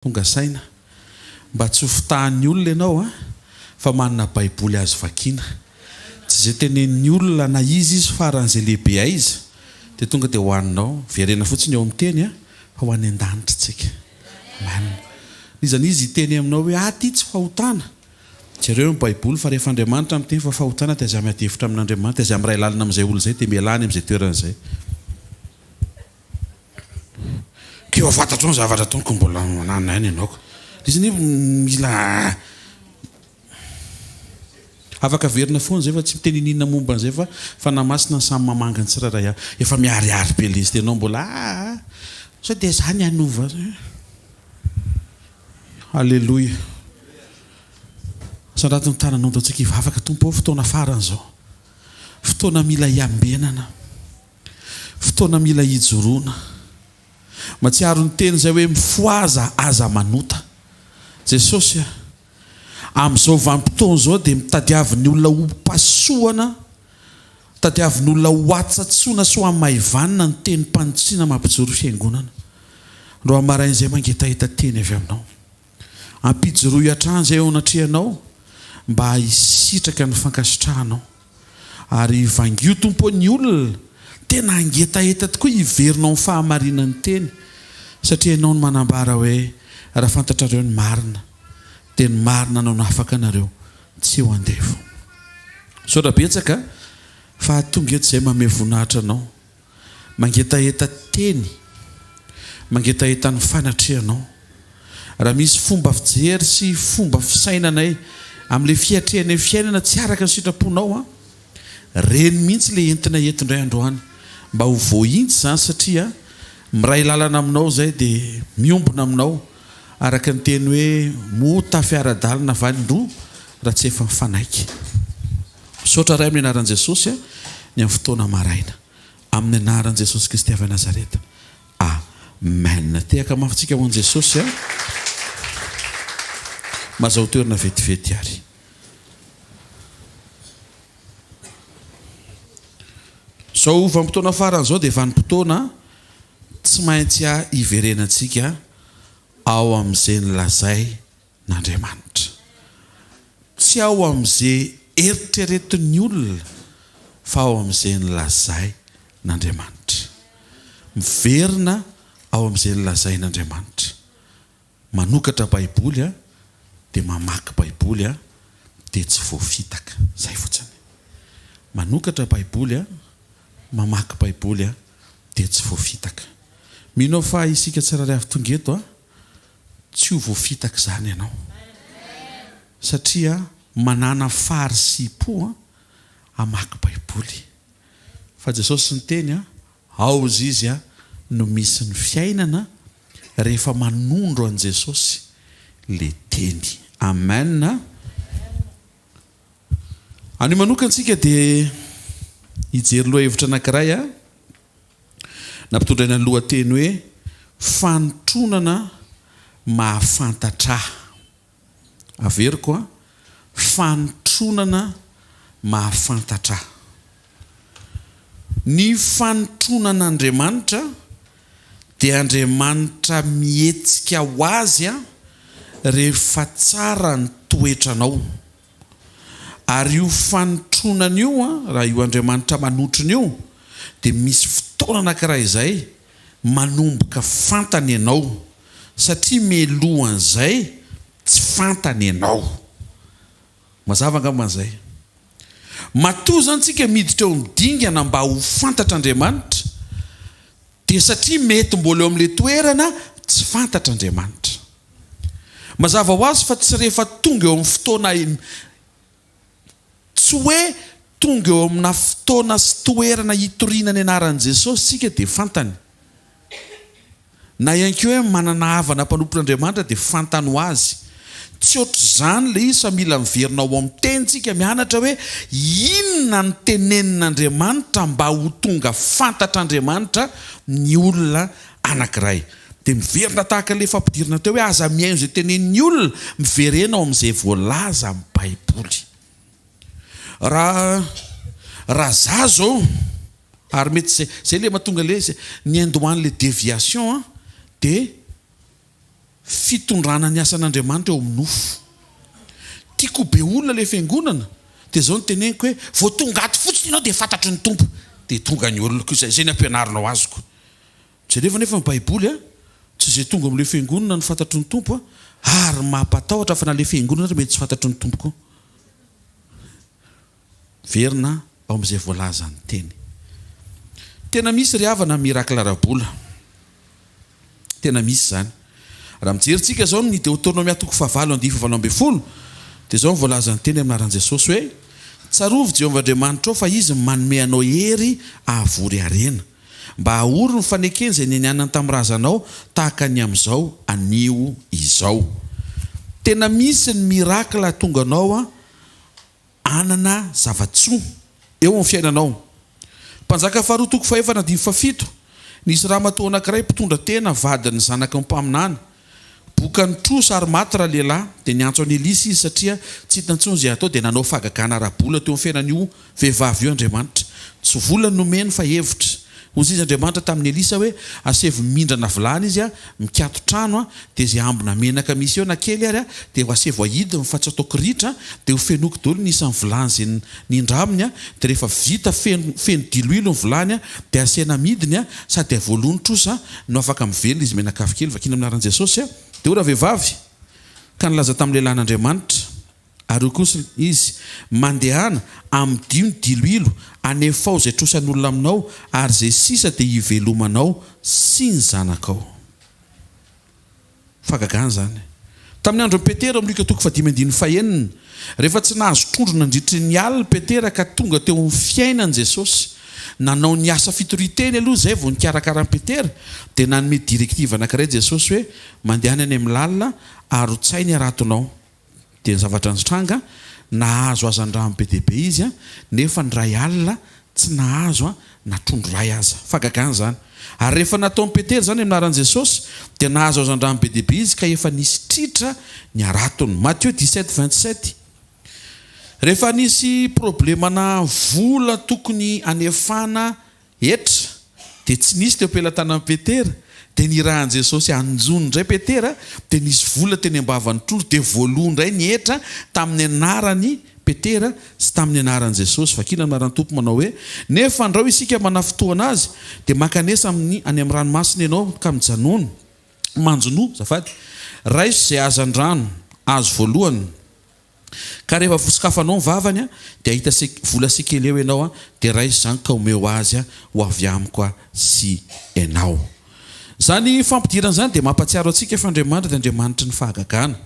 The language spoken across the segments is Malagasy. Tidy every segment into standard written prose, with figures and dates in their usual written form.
Tonga saina. Mba tsy ho fitahan'ny olona ianao an, fa manana baiboly azo vakiana. Tsy izay tenenin'ny olona na iza izy faran'izay lehibe aiza dia tonga dia hohaninao. Verena fotsiny eo amin'ny teny an, fa ho any an-danitra tsika. Amen. N'iza n'iza hiteny aminao hoe ah ty tsy fahotana. Jereo ny baiboly fa rehefa Andriamanitra miteny fa fahotana dia aza miady hevitra amin'Andriamanitra, aza miray lalana amin'izay olona izay dia mialà any amin'izay toerana izay. Ka efa fantatrao ny zavatra ataony ka mbola manana aina ianao ka. Izy anie mila afaka averina foana izay fa tsy miteny ininona momba an'izay fa Fanahy Masina ny samy mamangy ny tsirairay avy. Efa miharihary be ilay izy dia ianao mbola aa sao dia za ny hanova azy. Aleloia. Sandrato ny tananao antsika hivavaka Tompo ô fotoana farany izao. Fotoana mila hiambenana. Fotoana mila hijoroana. Matsiaro ny teny izay hoe mifohaza aza manota. Jesosy a! Amin'izao vanim-potoana izao dia mitadiavin'ny olona ho pasohana, tadiavin'ny olona ho hatsatsoana sy ho hamaivanina ny tenim-panitsiana mampijoro fiangonana. Androany maraina izay mangetaheta teny avy aminao. Ampijoroy hatrany izay eo anatrehanao mba hisitraka ny fankasitrahanao. Ary vangio Tompo ô ny olona tena hangetaheta tokoa hiverina ao amin'ny fahamarinan'ny teny satria Ianao no manambara hoe raha fantatrareo ny marina dia ny marina no hanafaka anareo tsy ho andevo. Misaotra betsaka fa tonga eto izay mamehy voninahitra Anao. Mangetaheta teny, mangetaheta ny fanatrehanao. Raha misy fomba fijery sy fomba fisainanay amin'ilay fiatrehanay fiainana tsy araka ny sitraponao an, reny mihitsy ilay entinay eto indray androany mba ho voahintsy izany satria miray lalana aminao izay dia miombona aminao araka ny teny hoe moa tafiara-dalana va ny roa raha tsy efa mifanaiky. Misaotra Ray amin'ny anaran'i Jesosy ny amin'ny fotoana maraina. Amin'ny anaran'i Jesosy Kristy avy Nazareta. Amen. Tehaka mafy tsika ho an'i Jesosy a. Mazao toerana vetivety ary. Zao vanim-potoana farany zao dia vanim-potoana tsy maintsy hiverenantsika ao amin'izay nilazay n'Andriamanitra. Tsy ao amin'izay eritreretin'ny olona fa ao amin'izay nolazain'Andriamanitra. Miverina ao amin'izay nolazain'Andriamanitra. Manokatra Baiboly aho, dia mamaky Baiboly aho, dia tsy voafitaka. Izay fotsiny. Manokatra Baiboly aho, mamaky Baiboly aho, dia tsy voafitaka. Mino aho fa isika tsirairay avy tonga eto an, Tsy ho voafitaka izany ianao satria manàna faharisihim-po hamaky Baiboly. Fa Jesosy niteny, ao Izy no misy ny fiainana rehefa manondro an'i Jesosy le teny. Amen. Anio manokana isika dia hijery lohahevitra anankiray. Nampitondraina ny lohateny hoe Fanotronana mahafantatra ahy. Averiko an, Fanotronana mahafantatra ahy. Ny fanotronan'Andriamanitra dia Andriamanitra mihetsika ho azy rehefa tsara ny toetranao. Ary io fanotronana io, raha io Andriamanitra manotrona io, dia misy fotoana anankiray izay manomboka fantany ianao, satria mialohan'izay tsy fantany ianao. Mazava angamba izay. Matoa izany tsika miditra eo amin'ny dingana mba ho fantatr'Andriamanitra, dia satria mety mbola eo amin'ilay toerana tsy fantatr'Andriamanitra. Mazava ho azy fa tsy rehefa tonga eo amin'ny fotoana tsy hoe tonga eo amina fotoana sy toerana hitoriana ny anaran'i Jesosy isika dia fantany. Na ihany koa hoe manana havana mpanompon'Andriamanitra dia fantany ho azy. Tsy ohatr'izany ilay izy fa mila miverina ao amin'ny teny isika mianatra hoe inona no tenenin'Andriamanitra mba ho tonga fantatr'Andriamanitra ny olona anankiray. Dia miverina tahaka ilay fampidirana teo hoe aza mihaino izay tenenin'ny olona, miverena ao amin'izay voalaza amin'ny Baiboly. Raha raha za zao, ary mety zay zay ilay mahatonga ilay izy, ny niandohan'ilay déviation an, dia. fitondrana ny asan'Andriamanitra eo amin'ny nofo. Tiako ho be olona ilay fiangonana, dia izao no teneniko hoe, vao tonga ato fotsiny ianao dia fantatry ny Tompo. Dia tonga ny olona koa izay, izay ny ampianarinao azoko. Jerevo anefa ny Baiboly a! Tsy izay tonga amin'ilay fiangonana no fantatry ny Tompo a! Ary mampatahotra fa na ilay fiangonana ary mety tsy fantatry ny Tompo koa. Miverina ao amin'izay voalazan'ny Teny. Tena misy ry havana ny miracle ara-bola. Tena misy izany. Raha mijery tsika izao ny Deoteronomia toko fahavalo andihy fahavalo ambinifolo dia izao no voalazan'ny Teny amin'ny anaran'i Jesosy hoe, Tsarovy Jehovah Andriamanitrao fa Izy no manome anao hery hahavory harena. Mba hahory ny fanekeny izay nianianany tamin'ny razanao tahaka ny amin'izao anio izao. Tena misy ny miracle hahatonga anao hanana zava-tsoa eo amin'ny fiainanao. Mpanjaka faharoa toko fahefatra andininy fahafito, Nisy ramatoa anankiray mpitondra tena vadin'ny zanaky ny mpaminany. Bokan'ny trosa ary maty ralehilahy, dia niantso an'i Elisa izy satria tsy hita intsony izay hatao, dia nanao fahagagana ara-bola teo amin'ny fiainan'io vehivavy io Andriamanitra. Tsy vola no nomeny fa hevitra. Hoy izy Andriamanitra tamin'i Elisa hoe, Asaivo mindrana vilany izy, mikato trano, dia izay ambina menaka misy eo na kely ary, dia ho asaivo ahidiny fa tsy ataoko ritra, dia ho fenoiko daholo ny isan'ny vilany izay nindraminy, dia rehefa vita feno feno diloilo ny vilany, dia asaina amidiny, sady voaloa ny trosa, no afaka mivelona izy mianakavy kely, vakina amin'ny anaran'i Jesosy. Dia hoy ravehivavy, ka nilaza tamin'ny lehilahin'Andriamanitra, ary hoy kosa izy, Mandehana, amidio ny diloilo, anefao izay trosan'olona aminao, ary izay sisa dia hivelomanao sy ny zanakao. Fahagagana izany. Tamin'ny andron'i Petera, ao amin'ny Lioka toko fahadimy andininy fahenina, rehefa tsy nahazo trondro nandritry ny alina Petera ka tonga teo amin'ny fiainany Jesosy, nanao ny asa fitorian-teny aloha izay vao nikarakara an'i Petera, dia nanome directive anankiray Jesosy hoe, Mandehana any amin'ny lalina, arotsay ny haratonao. Dia ny zavatra nitranga, nahazo hazandrano be dia be izy, nefa ny iray alina tsy nahazo na trondro iray aza. Fahagagana izany. Ary rehefa nataon'i Petera izany amin'ny anaran'i Jesosy, dia nahazo hazandrano be dia be izy ka efa nisy tritra ny haratony. Matthieu 17, 27. Rehefa nisy problemana vola tokony hanefana Hetra, dia tsy nisy teo am-pelatanan'i Petera, dia nirahan'i Jesosy hanjono indray Petera, dia nisy vola teny am-bavan'ny trondro, dia voaloa indray ny hetra tamin'ny anaran'i Petera sy tamin'ny anaran'i Jesosy. Vakina ny anaran'ny Tompo manao hoe, Nefa andrao isika manafintohana azy, dia mankanesa amin'ny any amin'ny ranomasina ianao ka mijanòna, manjonoa, azafady, raiso izay hazandrano azo voalohany, Ka rehefa vosokafanao ny vavany dia hahita vola sekely eo ianao dia raiso izany ka omeo azy ho avy amiko sy ianao. Izany fampidirana izany dia mampahatsiaro antsika fa Andriamanitra dia Andriamanitry ny fahagagana,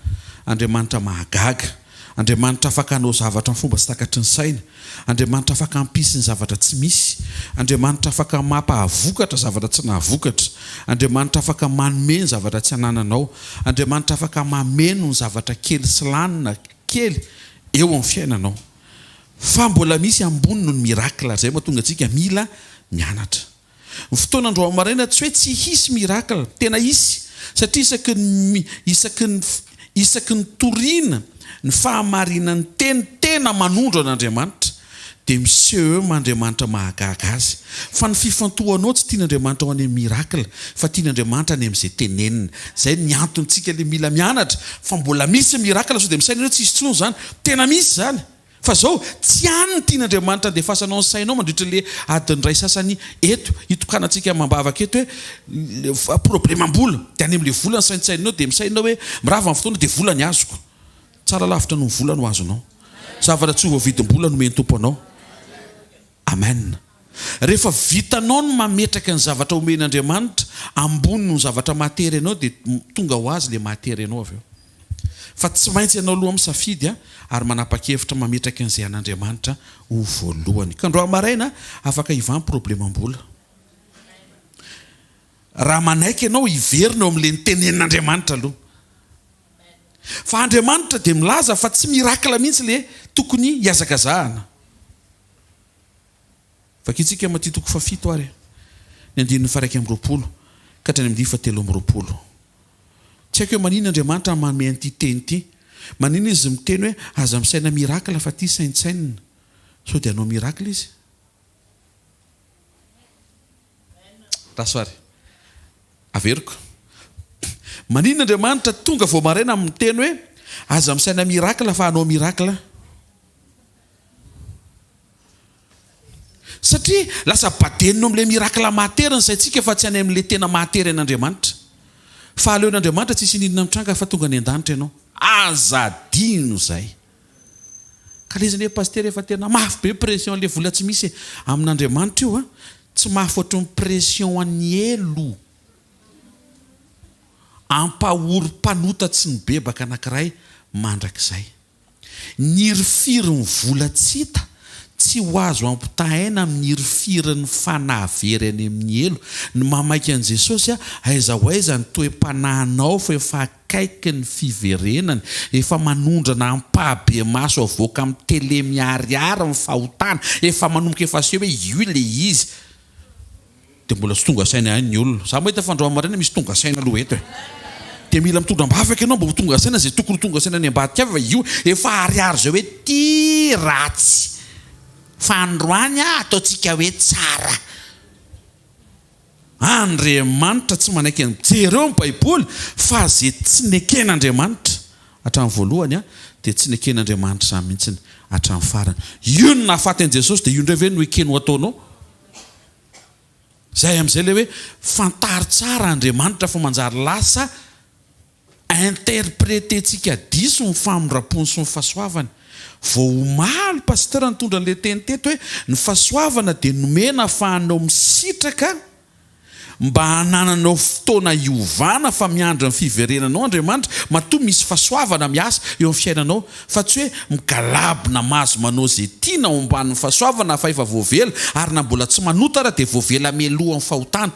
Andriamanitra mahagaga, Andriamanitra afaka hanao zavatra amin'ny fomba tsy takatry ny saina, Andriamanitra afaka hampisy ny zavatra tsy misy, Andriamanitra afaka mampahavokatra zavatra tsy nahavokatra, Andriamanitra afaka manome ny zavatra tsy anananao, Andriamanitra afaka mameno ny zavatra kely sy lany na kely eo amin'ny fiainanao. Fa mbola misy ambony noho ny miracle, izay mahatonga antsika mila mianatra. Ny fotoana androany maraina tsy hoe tsy hisy miracle, tena hisy, satria isaky ny isaky ny isaky ny toriana ny fahamarinan'ny teny tena manondro an'Andriamanitra dia miseho eo maha Andriamanitra mahagaga azy. Fa ny fifantohanao tsy tian'Andriamanitra ho any amin'ny miracle fa tian'Andriamanitra any amin'izay teneniny. Izay ny antontsika le mila mianatra fa mbola misy miracle sao dia misaina ianao tsy hisy intsony izany. Tena misy izany. Fa zao, tsy any no tian'Andriamanitra andefasanao ny sainao mandritra le adiny iray sasany eto, hitokanantsika amam-bavaka eto hoe problemam-bola, dia any amin'le vola ny saintsaininao, dia misaina hoe mirava ny fotoana dia vola ny azoko. Tsara lavitra noho ny vola no azonao. Zavatra tsy ho voavidim-bola nomen'ny Tompo anao. Amen. Rehefa vitanao ny mametraka ny zavatra omen'Andriamanitra ambony noho ny zavatra mahatery anao dia tonga ho azy le mahatery anao avy eo. Fa tsy maintsy ianao aloha misafidy ary manapa-kevitra mametraka an'izay an'Andriamanitra ho voalohany. Ka androany maraina afaka hivaha ny problemam-bola. Raha manaiky ianao hiverina eo amin'ilay nitenenin'Andriamanitra aloha. Fa Andriamanitra dia milaza fa tsy miracle mihitsy le tokony hihazakazahana. Vakintsika Matio toko fahafito ary ny andininy faha-21 ka hatrany amin'ny faha-23. Tsy haiko hoe maninona Andriamanitra manome an'ity teny ity. Maninona Izy miteny hoe aza misaina miracle fa ity saintsainina. Sao dia hanao miracle Izy? Raso ary. Averiko. Maninona Andriamanitra tonga vao maraina miteny hoe aza misaina miracle fa hanao miracle? Satria lasa badenina ao amin'ilay miracle mahatery ny saintsika fa tsy any amin'ilay tena mahatery an'Andriamanitra. Fa aleon'Andriamanitra tsisy ininona mitranga fa tonga any an-danitra ianao. Aza adino izay. Ka le izy anie Pasitera efa tena mafy be pression le vola tsy misy e. Amin'Andriamanitra io a, tsy mafy ohatry ny pression an'ny helo. Ampahory mpanota tsy nibebaka anankiray mandrakizay. Ny hirifirin'ny vola tsy hita, tsy ho azo ampitahaina amin'ny hirifirin'ny fanahy very any amin'ny helo. Ny mahamaika an'i Jesosy, aiza ho aiza ny toe-panahinao fa efa akaiky ny fiverenany, efa manondrana ampahabemaso avoaka amin'ny tele miharihary ny fahotana, efa manomboka efa aseho hoe io ilay izy. Dia mbola tsy tonga saina ihany ny olona. Za mahita fa androany maraina misy tonga saina aloha eto e. Dia mila mitondra ambavaka ianao mba ho tonga saina izay tokony ho tonga saina any ambadika any fa io efa ariary izay hoe ty ratsy fa androany ataontsika hoe tsara. Andriamanitra tsy manaiky ny jereo ny baiboly fa ze tsy neken'Andriamanitra hatramin'ny voalohany dia tsy neken'Andriamanitra izany mihitsiny hatramin'ny farany. Io no nahafaty an'i Jesosy dia io indray ve no ekeny ho ataonao? Zay amizay le hoe fantaro tsara Andriamanitra fa manjary lasa interpreter-tsika diso ny famindrapony sy ny fahasoavany. Vao omaly Pasteur nitondra an'le teny teto hoe ny fahasoavana dia nomena afahanao misitraka mba hanananao fotoana hiovana fa miandry ny fiverenanao Andriamanitra matoa misy fahasoavana miasa eo amin'ny fiainanao fa tsy hoe migalabona mahazo manao ze tiana ao ambanin'ny fahasoavana fa efa voavela ary na mbola tsy manota ara dia voavela mialoha ny fahotana.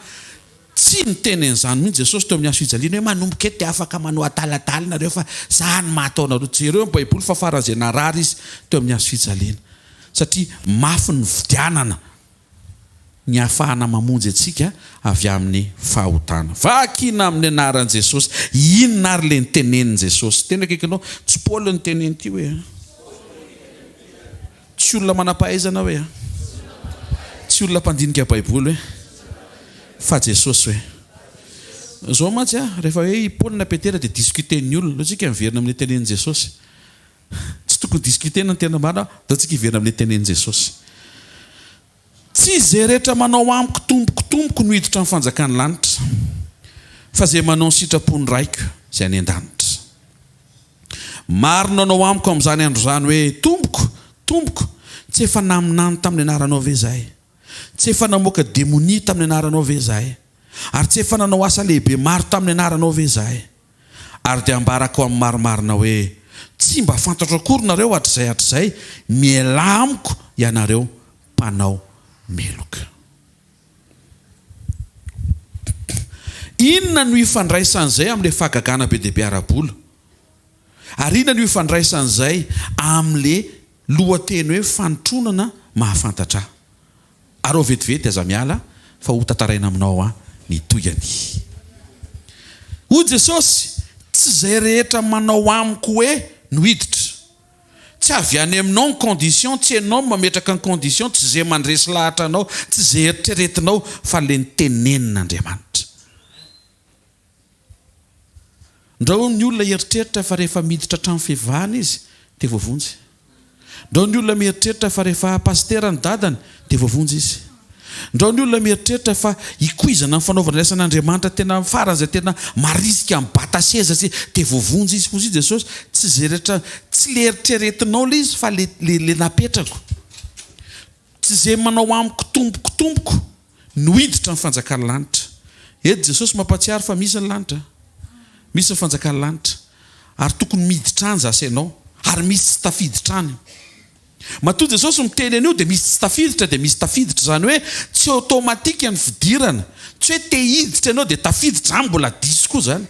Tsy niteny an'izany mihitsy Jesosy teo amin'ny hazo fijaliana hoe manomboka eto dia afaka manao adaladala nareo fa za no maha atao anareo. Jereo ny baiboly fa faran'izay narary izy teo amin'ny hazo fijaliana satria mafy ny nividianana ny hahafahana mamonjy antsika avy amin'ny fahotana. Vakina amin'ny anaran'i Jesosy. Inona ary ilay nitenenin'i Jesosy? Teny akaikinao, tsy Paoly no niteneny ity hoe a. Tsy olona manam-pahaizana hoe a. Tsy olona mpandinika Baiboly hoe. Fa Jesosy hoe. Izao mantsy a, rehefa hoe i Paoly na Petera dia discuter-n'ny olona. Aleo tsika miverina amin'ilay tenenin'i Jesosy. Tsy tokony discuter-na ny tena marina, andao tsika hiverina amin'ilay tenenin'i Jesosy. Tsy izay rehetra manao amiko Tompoko, Tompoko no hiditra amin'ny fanjakan'ny lanitra, fa izay manao ny sitrapon'ny Raiko izay any an-danitra. Maro no hanao amiko amin'izany andro izany hoe, Tompoko, Tompoko, tsy efa naminany tamin'ny anaranao ve izahay? Tsy efa namoaka demonia tamin'ny anaranao ve izahay? Ary tsy efa nanao asa lehibe maro tamin'ny anaranao ve izahay? Ary dia ambarako amin'ny marimarina hoe, Tsy mba fantatro akory nareo hatrizay hatrizay, mialà amiko ianareo mpanao meloka. Inona no ifandraisan'izay amin'ilay fahagagana be dia be ara-bola? Ary inona no ifandraisan'izay amin'ilay lohateny hoe fanotronana mahafantatra ahy? Arao vetivety aza miala fa ho tantaraina aminao an ny tohiny. Hoy Jesosy, tsy izay rehetra manao amiko hoe no hiditra. Tsy avy any aminao ny condition, tsy ianao no mametraka ny condition, tsy izay mandresy lahatra anao, tsy izay eritreretinao fa le nitenenin'Andriamanitra. Ndrao ny olona hieritreritra fa rehefa miditra trano fivavahana izy dia voavonjy. Ndrao ny olona mieritreritra fa rehefa pasitera ny dadany dia voavonjy izy. Ndrao ny olona mieritreritra fa ikoizana ny fanaovana ny asan'Andriamanitra tena faran'izay tena marisika mibata seza sy dia voavonjy izy. Hoy Jesosy, tsy izay rehetra, tsy le eritreretinao le izy fa le le napetrako. Tsy izay manao amiko tompoko tompoko no hiditra ny fanjakan'ny lanitra. Eto Jesosy mampatsiaro fa misy ny lanitra, misy ny fanjakan'ny lanitra, ary tokony miditra any zasy ianao, ary misy tsy tafiditra any. Matoa Jesosy miteny an'io dia misy tsy tafiditra dia misy tafiditra, izany hoe tsy automatique ny fidirana, tsy hoe te hiditra ianao dia tafiditra, izany mbola diso koa izany.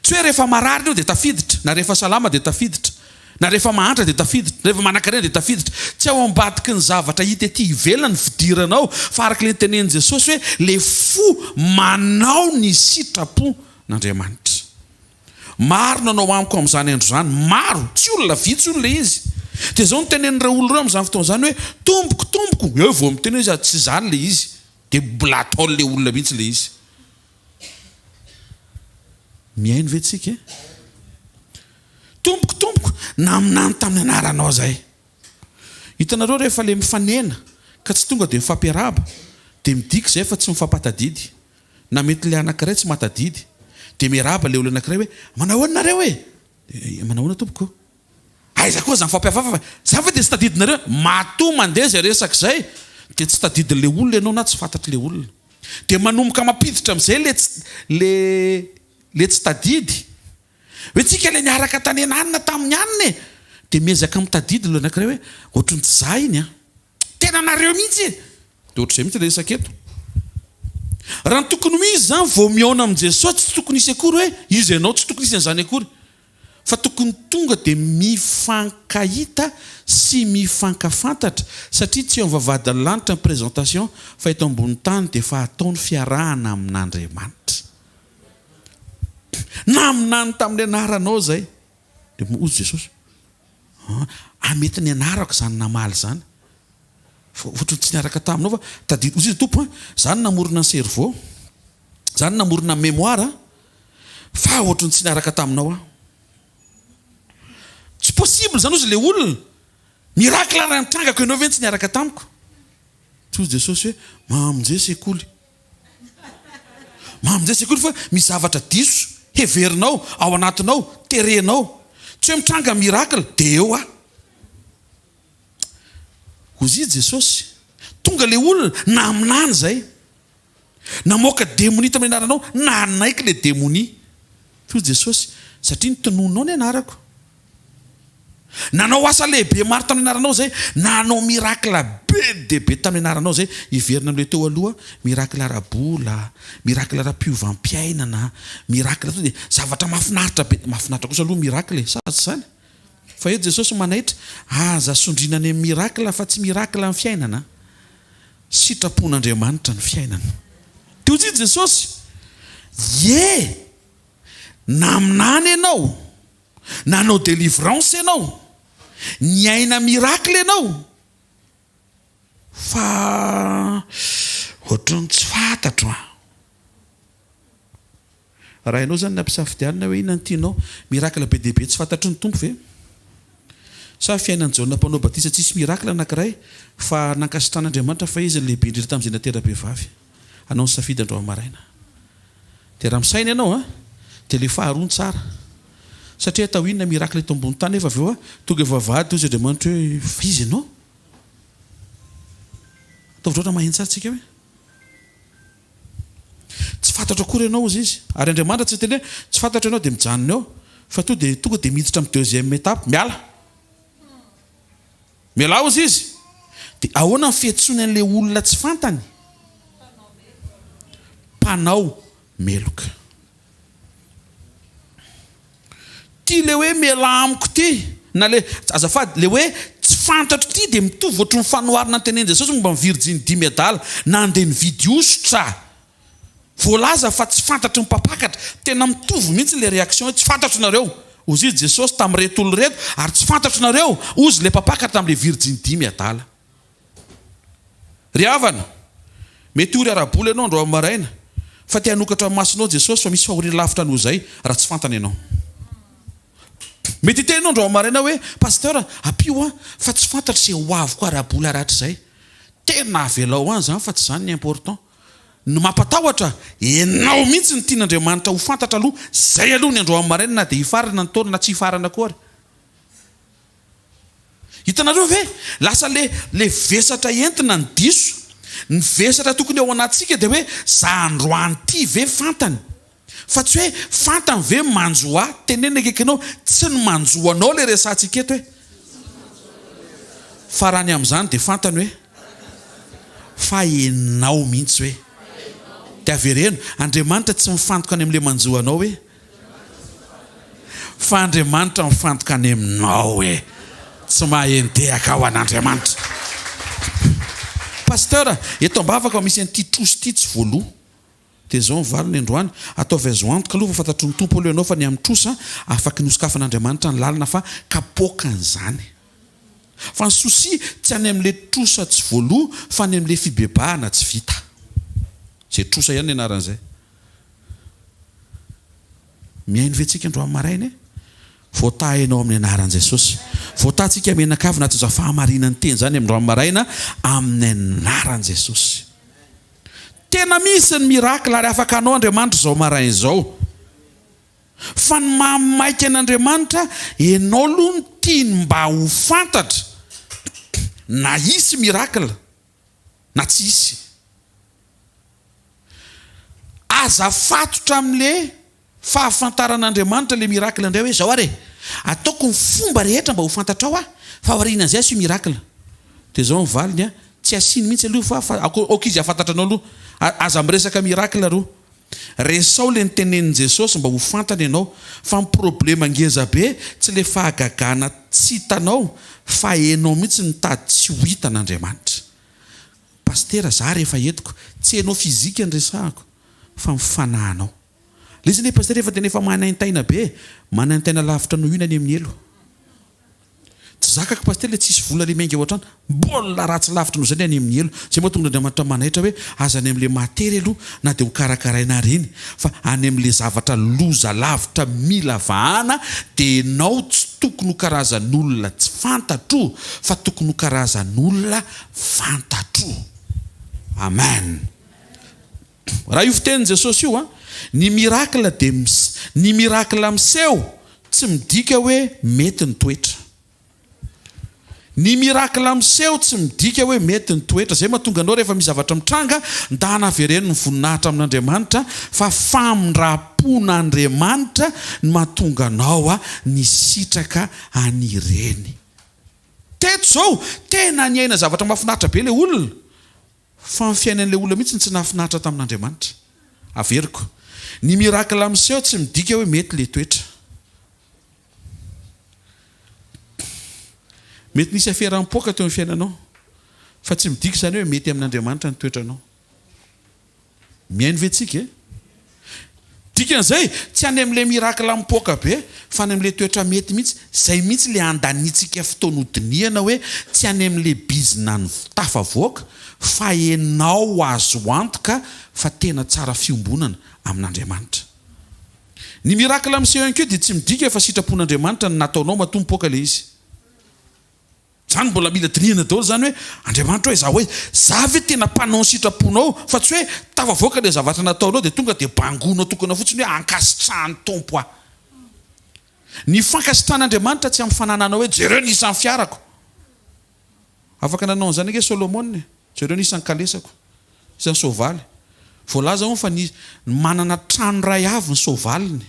Tsy hoe rehefa marary ianao dia tafiditra, na rehefa salama dia tafiditra, na rehefa mahantra dia tafiditra, na rehefa manankarena dia tafiditra. Tsy ao ambadiky ny zavatra hita ety ivelany ny fidiranao, fa araka ilay notenenin'i Jesosy hoe ilay fo manao ny sitrapon'Andriamanitra. Maro no hanao amiko amin'izany andro izany, maro, tsy olona vitsy hono ilay izy. Dia izao no tenenin'ireo olona ireo amin'izany fotoana izany hoe, Tompoko, Tompoko, eo vao miteny hoe izy, tsy izany ilay izy, dia mbola ataon'ilay olona mihitsy ilay izy. Mihaino ve tsika e? Tompoko, tompoko, naminany tamin'ny anaranao zay. Hitanareo rehefa le mifanena ka tsy tonga de mifampiarahaba de midika izay fa tsy mifampatadidy. Na mety le anakiray tsy mahatadidy de miarahaba le olona anakiray hoe manahoana nareo e? De manahoana tompoko? Aiza koa zany fampihafafa fa za ve de tsy tadidinareo? Matoa mandeha zay resaka zay de tsy tadidin'le olona ianao na tsy fantatr'le olona. De manomboka mampiditra amizay le tsy le le tsy tadidy. Hoe tsika le niaraka tany ananona tamin'ny anona e! De miezaka mitadidy le anakiray hoe ohatran'ny tsy za iny an! Tena nareo mihitsy e! De ohatr'izay mihitsy le resaka eto. Raha ny tokony ho izy zany vao mihaona amin'i Jesoa tsy tokony hisy akory hoe iza ianao, tsy tokony hisy an'izany akory. Fa tokony tonga dia mifankahita sy mifankafantatra satria tsy eo amin'ny vavahadin'ny lanitra ny présentation fa eto ambony tany dia efa atao ny fiarahana amin'Andriamanitra. Naminany tamin'ny anaranao izay. Dia hoy Jesosy, Ah, mety ny anarako izany namaly izany. Fa ohatran'ny tsy niaraka taminao fa tadidio, hoy izy, Tompo a, izaho no namorona ny cerveau, izaho no namorona ny mémoire, fa ohatran'ny tsy niaraka taminao aho. Tsy possible izany hozy ilay olona. Miracle raha nitrangako ianao ve no tsy niaraka tamiko? Hoy Jesosy hoe, Mamonje sekoly. Mamonje sekoly fa misy zavatra diso heverinao ao anatinao, terenao. Tsy hoe mitranga miracle dia eo aho. Hozy Jesosy, tonga ilay olona, naminany izay. Namoaka demonia tamin'ny anaranao, nanaiky ilay demonia. Hoy Jesosy, satria notononao ny anarako. Nanao asa lehibe maro tamin'ny anaranao izay, nanao miracle be dia be tamin'ny anaranao izay, hiverina amin'ilay teo aloha, miracle ara-bola, miracle ara-piovam-piainana, miracle tonga dia zavatra mahafinaritra be, mahafinaritra kosa aloha miracle e, sa tsy izany? Fa eto Jesosy manaitra, aza sondriana any amin'ny miracle fa tsy miracle ny fiainana, sitrapon'Andriamanitra ny fiainana. Dia hoy Jesosy, ie, naminany ianao. Nanao délivrance ianao, niaina miracle ianao fa ohatran'ny tsy fantatro an! Raha ianao izany no ampisafidianina hoe inona no tianao, miracle be dia be tsy fantatry ny Tompo ve? Sa fiainan'i Jaona mpanao batisa tsisy miracle anankiray fa nankasitran'Andriamanitra fa izy no lehibe indrindra tamin'izay natera-behivavy? Anao ny safidy androany maraina. Dia raha misaina ianao an, dia ilay faharoa no tsara. Satria atao inona miracle eto ambony tany nefa avy eo an, tonga eo vavahady hozy Andriamanitra hoe fa iza ianao? Ataovy loatra maheno tsara tsika hoe. Tsy fantatro akory ianao hozy izy. Ary Andriamanitra tsy niteny hoe tsy fantatro ianao dia mijanona eo. Fa to dia tonga dia miditra amin'ny deuxième étape, miala. Mialà hozy izy. Dia ahoana ny fiantsoany an'ilay olona tsy fantany? Mpanao meloka. Ity ilay hoe mialà amiko ity, na ilay, azafady, ilay hoe tsy fantatro ity dia mitovy ohatry ny fanoharana notenenin'i Jesosy momba ny virjiny dimy adala nandeha nividy hosotra. Voalaza fa tsy fantatry ny mpampakatra. Tena mitovy mihitsy ilay réaction hoe tsy fantatro nareo. Hozy izy Jesosy tamin'ireto olona ireto ary tsy fantatro nareo. Hozy ilay mpampakatra tamin'ilay virjiny dimy adala. Ry havana, mety ory ara-bola ianao androany maraina, fa te hanokatra ny masonao Jesosy fa misy fahoriana lavitra noho izay raha tsy fantany ianao. Mety hiteny ianao androany maraina hoe, Pasteur, ampio aho fa tsy fantatro izay ho aviko ara-bola rahatrizay. Tena avelao any izany fa tsy izany ny important. Ny mampatahotra, enao mihitsy no tian'Andriamanitra ho fantatra aloha, zay aloha ny androany maraina na dia hifarana ny taona na tsy hifarana koa ary. Hitanareo ve? Lasa le le vesatra entina ny diso. Ny vesatra tokony ao anatintsika dia hoe za androany ity ve fantany? Fa tsy hoe fantany ve ny manjo ahy? Teneno ny akaikinao, tsy ny manjo anao le resahantsika eto e! Fa raha ny amin'izany dia fantany hoe fa enao mihitsy hoe. Dia avereno, Andriamanitra tsy mifantoka any amin'ilay manjo anao hoe. Fa Andriamanitra mifantoka any aminao hoe. Tsy mahay nitehaka ho an'Andriamanitra. Pasteur, eto am-bavaka misy an'ity trosa ity tsy voaloa. Dia izao ny valiny androany, ataovy azo antoka aloha fa fantatry ny Tompo aloha ianao fa ny amin'ny trosa, afaky nosokafan'Andriamanitra ny lalana fa kapoakan'izany. Fa ny souci tsy any amin'ilay trosa tsy voaloa fa any amin'ilay fibebahana tsy vita. Izay trosa ihany ny anaran'izay. Mihaino ve tsika androany maraina e? Voataha ianao amin'ny anaran'i Jesosy. Voataha tsika mianakavy anatin'izao fahamarinan'ny teny izany androany maraina amin'ny anaran'i Jesosy. Tena misy ny miracle ary afaka hanao Andriamanitra izao maraina izao. Fa ny maha maika an'Andriamanitra, ianao aloha no tiany mba ho fantatra na hisy miracle na tsy hisy. Aza afatotra amin'le fahafantaran'Andriamanitra le miracle indray hoe zao ary e, ataoko ny fomba rehetra mba ho fantatrao aho fa aorianan'izay asio miracle. Dia zao ny valiny a, tsy asiany mihitsy aloha fa aoka izy hahafantatra anao aloha. Aza miresaka miracle aloha. Resao le nitenenin'i Jesosy mba ho fantany ianao fa ny problema ngeza be tsy le fahagagana tsy hitanao fa enao mihitsy nitady tsy ho hitan'Andriamanitra. Pasitera za rehefa entiko tsy enao physique ny resahako fa ny fanahinao. Le izy anie pasitera efa tena efa manaintaina be e, manaintaina lavitra noho io ny any amin'ny helo. Tsy zakako pasitera le tsisy vola le miainga ao an-trano, mbola ratsy lavitra noho izay ny any amin'ny helo. Zay mahatonga Andriamanitra manaitra hoe aza any amin'le matery aloha na dia ho karakaraina ary iny fa any amin'le zavatra loza lavitra mila vahana dia enao tsy tokony ho karazan'olona tsy fantatro fa tokony ho karazan'olona fantatro. Amen. Raha io fitenin'i Jesosy io an, ny miracle dia ny miracle miseho tsy midika hoe mety ny toetra. Ny miracle miseho tsy midika hoe mety ny toetra. Izay mahatonga anao rehefa misy zavatra mitranga, ndana avereno ny voninahitra amin'Andriamanitra fa famindram-pon'Andriamanitra no mahatonga anao nisitraka an'ireny. Teto izao, tena niaina zavatra mahafinaritra be ilay olona. Fa ny fiainan'ilay olona mihitsy no tsy nahafinaritra tamin'Andriamanitra. Averiko. Ny miracle miseho tsy midika hoe mety ilay toetra. Mety nisy afera nipoaka teo amin'ny fiainanao, fa tsy midika izany hoe mety amin'Andriamanitra ny toetranao. Mihaino ve tsika e? Dikan'izay, tsy any amin'ilay miracle mipoaka be, fa any amin'ilay toetra mety mihitsy. Izay mihitsy ilay andaniantsika fotoana hodinihana hoe tsy any amin'ilay bizina tafavoaka, fa enao azo antoka fa tena tsara fiombonana amin'Andriamanitra. Ny miracle miseho ihany koa dia tsy midika fa sitrapon'Andriamanitra ny nataonao matoa mipoaka ilay izy. Zany mbola mila dinihana daholo zany hoe Andriamanitra hoe za hoe za ve tena mpanao ny sitraponao fa tsy hoe tafavoaka le zavatra nataonao dia tonga dia bangoinao tokana fotsiny hoe ankasitrahan'ny Tompo aho. Ny fankasitrahan'Andriamanitra tsy amin'ny fanananao hoe jereo ny isan'ny fiarako. Afaka nanao an'izany ange Solomona e, jereo ny isan'ny kalesako, isan'ny soavaly. Voalaza hono fa ny manana trano iray avy ny soavaliny.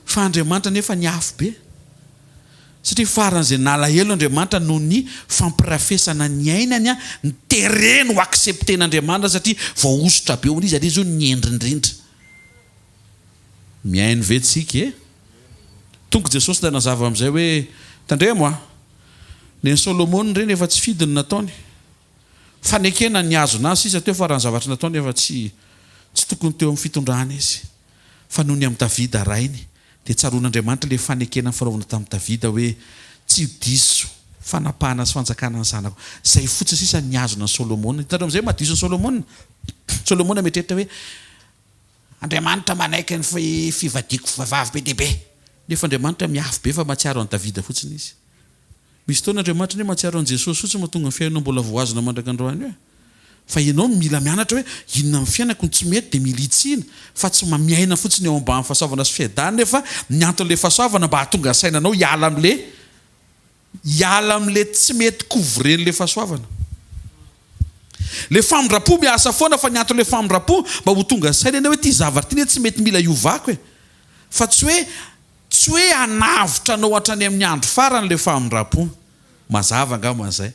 Fa Andriamanitra anefa niafy be. Satria faran'izay nalahelo Andriamanitra noho ny fampirafesana niainany, nitereny ho accepter-n'Andriamanitra satria voahosotra be hono izy ary izy hono ny hendry indrindra. Mihaino ve tsika e? Tonga Jesosy dia nazava amin'izay hoe, tandremo a! Nen'i Solomona ireny efa tsy fidiny nataony. Fanekena nihazona azy sisa teo fa raha ny zavatra nataony efa tsy tsy tokony teo amin'ny fitondrana izy. Fa noho ny amin'i Davida rainy dia tsaroan'Andriamanitra ilay fanekena nifanaovana tamin'i Davida hoe tsy ho diso fanapahana sy fanjakana ny zanako. Izay fotsiny sisa nihazona an'i Solomona. Hitanareo amin'izay mahadiso an'i Solomona? Solomona mieritreritra hoe Andriamanitra manaiky ny fivadiako vehivavy be dia be. Nefa Andriamanitra miafy be fa mahatsiaro an'i Davida fotsiny izy. Misy fotoana Andriamanitra anie mahatsiaro an'i Jesosy fotsiny mahatonga ny fiainanao mbola voahazona mandraka androany io e. Fa ianao no mila mianatra hoe inona amin'ny fiainako no tsy mety dia mila hitsiana fa tsy mba miaina fotsiny eo ambany fahasoavana sy fiadanana nefa ny anton'ilay fahasoavana mba hahatonga saina anao hiala amin'ilay hiala amin'ilay tsy mety couvren'ilay fahasoavana. Ilay famindram-po miasa foana fa ny anton'ilay famindram-po mba ho tonga saina ianao hoe ity zavatra ity anie tsy mety mila hiovako e. Fa tsy hoe Tsy hoe hanavotra anao hatrany amin'ny andro farany ilay famindram-po. Mazava angamba izay.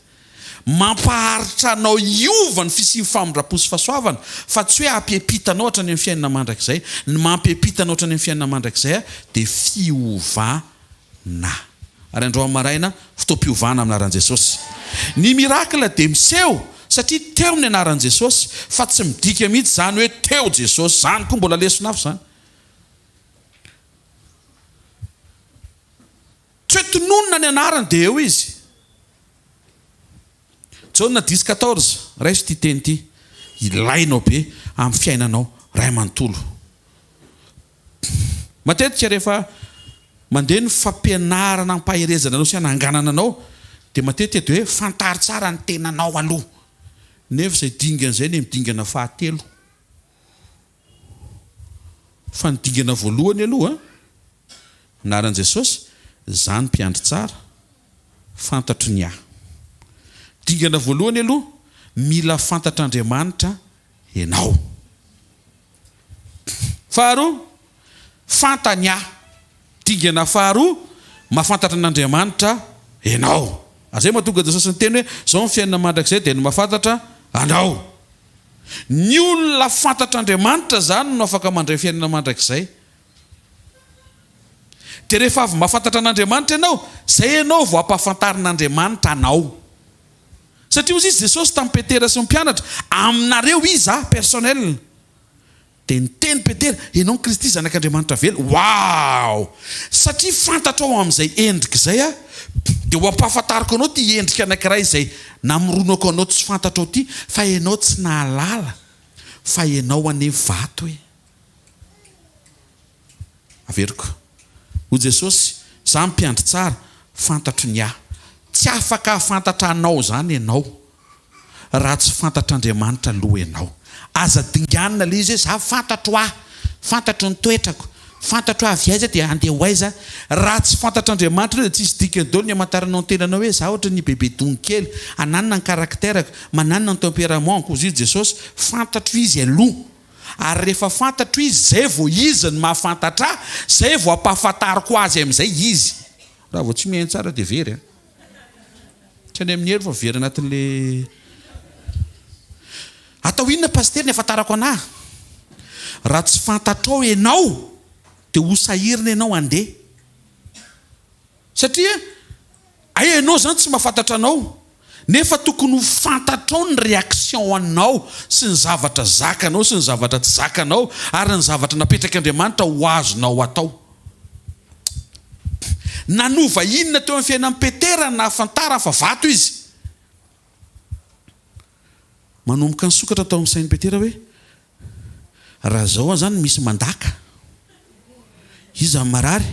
Mampaharitra anao hiova ny fisian'ny famindram-po sy fahasoavana, fa tsy hoe hampiampita anao hatrany amin'ny fiainana mandrakizay. Ny mampiampita anao hatrany amin'ny fiainana mandrakizay dia fiovana. Ary androany maraina, fotoam-piovana amin'ny anaran'i Jesosy. Ny miracle dia miseho satria teo ny anaran'i Jesosy, fa tsy midika mihitsy izany hoe teo Jesosy. Izany koa mbola lesona hafa izany. Tsy hoe tononina ny anarany dia eo izy. Jaona dix quatorze, raiso ity teny ity, ilainao be amin'ny fiainanao ray manontolo. Matetika rehefa mandeha ny fampianarana ampaherezana anao sy hananganana anao dia matetika dia hoe fantaro tsara ny tenanao aloha. Nefa izay dingana izay ny dingana fahatelo. Fa ny dingana voalohany aloha, anaran'i Jesosy, za ny mpiandry tsara, fantatro ny ahy. Dingana voalohany aloha, mila fantatr'Andriamanitra ianao. Faharoa, fantany ahy. Dingana faharoa, mahafantatra an'Andriamanitra ianao. Ary izay mahatonga Jesosy niteny hoe, izao ny fiainana mandrakizay dia ny mahafantatra anao. Ny olona fantatr'Andriamanitra izany no afaka mandray fiainana mandrakizay. Dia rehefa avy mahafantatra an'Andriamanitra ianao, izay ianao vao ampahafantarin'Andriamanitra anao. Satria hozy izy Jesosy tamin'i Petera sy ny mpianatra, aminareo iza, personnel. Dia niteny Petera, Ianao no Kristy, Zanak'Andriamanitra velona. Wow! Satria fantatrao amin'izay endrika izay aho, dia ho ampahafantariko anao ity endrika anankiray izay namoronako anao tsy fantatrao ity, fa ianao tsy nahalala fa ianao anie vato e. Averiko. Hoy Jesosy, Izaho mpiandry tsara, fantatro ny ahy. Tsy afaka hahafantatra anao izany ianao raha tsy fantatr'Andriamanitra aloha ianao. Aza dinganina ilay izy hoe izaho fantatro ahy, fantatro ny toetrako, fantatro avy aiza dia handeha ho aiza. Raha tsy fantatr'Andriamanitra aloha dia tsisy dikany daholo ny hamantaranao ny tenanao hoe izaho ohatran'ny bebe dongy kely, ananona ny caractère-ko, mananona ny tempérament-ko. Hoy Jesosy, fantatro izy aloha. Ary rehefa fantatro izy, zay vao izy no mahafantatra ahy, zay vao ampahafantariko azy amin'izay izy. Raha vao tsy mihaino tsara dia very an. Tsy any amin'ny helo fa very anatin'le. Atao inona pasitera ny ahafantarako anah? Raha tsy fantatrao ianao dia ho sahirana ianao handeha. Satria hay ianao izany tsy mahafantatra anao, nefa tokony ho fantatrao ny réaction anao sy ny zavatra zakanao sy ny zavatra tsy zakanao ary ny zavatra napetrak'Andriamanitra ho azonao atao. Nanova inona teo amin'ny fiainan'i Petera ny nahafantarany fa vato izy? Manomboka nisokatra tao amin'ny sain'i Petera hoe, Raha izao aho izany misy mandaka, iza no marary?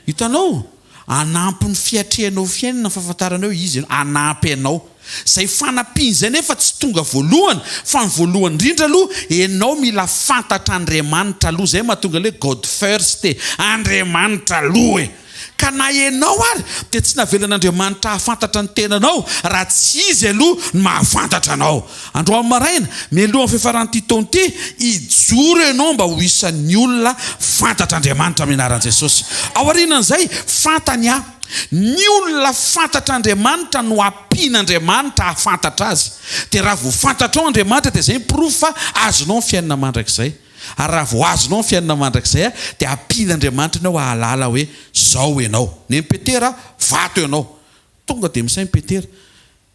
Hitanao? Hanampy ny fiatrehanao fiainana ny fahafantarana hoe iza ianao. Hanampy anao. Izay fanampiana izay nefa tsy tonga voalohany, fa ny voalohany indrindra aloha, ianao mila fantatr'Andriamanitra aloha. Izay mahatonga ilay hoe God first e. Andriamanitra aloha e. Ka na ianao ary dia tsy navelan'Andriamanitra hahafantatra ny tenanao raha tsy Izy aloha no mahafantatra anao. Androany maraina, mialohan'ny fiafaran'ity taona ity, hijoro ianao mba ho isan'ny olona fantatr'Andriamanitra amin'ny anaran'i Jesosy. Aorianan'izay, fantany aho. Ny olona fantatr'Andriamanitra no ampian'Andriamanitra hahafantatra azy. Dia raha vao fantatrao Andriamanitra dia izay ny porofo fa azonao ny fiainana mandrakizay. Ary raha vao azonao ny fiainana mandrakizay dia ampian'Andriamanitra ianao hahalala hoe izao ianao. Nen'i Petera, vato ianao. Tonga dia misaina Petera.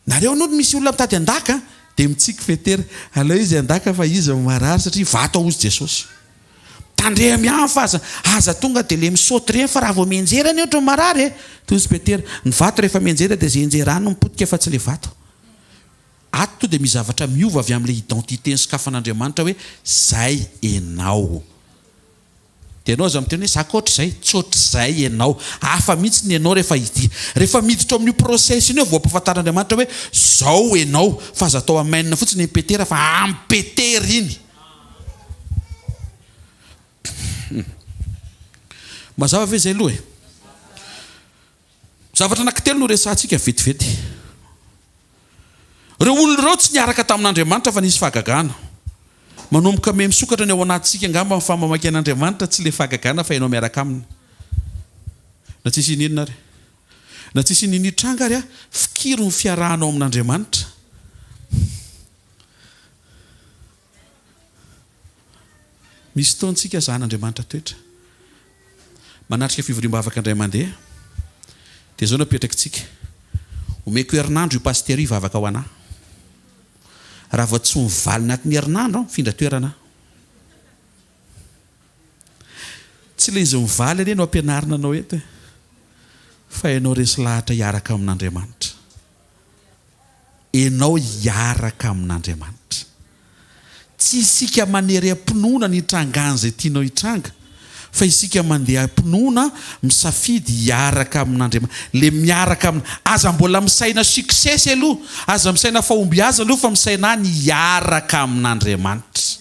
Nareo aloha misy olona mitady handaka an! Dia mitsiky Petera. Aleo izy handaka fa izy no marary satria vato ao hozy Jesosy. Tandremo ihany fa aza aza tonga dia le misaoty ireny fa raha vao mianjera anie ohatran'ny marary e! Toy izy Petera. Ny vato rehefa mianjera dia izay enjerany no mipotika fa tsy le vato. Ato to dia misy zavatra miova avy amin'ilay identité nosokafan'Andriamanitra hoe zay enao. Dia ianao aza miteny hoe za ka ohatr'izay, tsy ohatr'izay ianao. Hafa mihitsy ny ianao rehefa ity. Rehefa miditra ao amin'io process iny eo vao ampahafantarin'Andriamanitra hoe zao ianao. Fa aza atao amen fotsiny iny Petera fa am Petera iny. Mazava ve izay aloha e? Zavatra anankitelo no resahantsika vetivety. Ireo olona ireo tsy niaraka tamin'Andriamanitra fa nisy fahagagana. Manomboka miha misokatra ny ao anatintsika angamba ny faha-mamaky an'Andriamanitra, tsy ilay fahagagana fa ianao miaraka aminy. Na tsisy ininona ary. Na tsisy ininona hitranga ary, fikiro ny fiarahanao amin'Andriamanitra. Misy fotoana isika zahan'Andriamanitra toetra. Manatrika fivoriam-bavaka indray mandeha, dia izao no apetrakitsika, Omeko herinandro io pasitera io hivavaka ho anà. Raha vao tsy mivaly anatin'ny herinandro aho, mifindra toerana aho. Tsy ilay izy mivaly anie no ampianarina anao eto e, fa ianao resy lahatra hiaraka amin'Andriamanitra. Ianao hiaraka amin'Andriamanitra. Tsy isika manery am-pinoana ny hitrangan'izay tianao hitranga, fa isika mandeha am-pinoana misafidy hiaraka amin'Andriamanitra. Le miaraka amina, aza mbola misaina succès aloha, aza misaina fahombiazana aloha fa misainà ny hiaraka amin'Andriamanitra.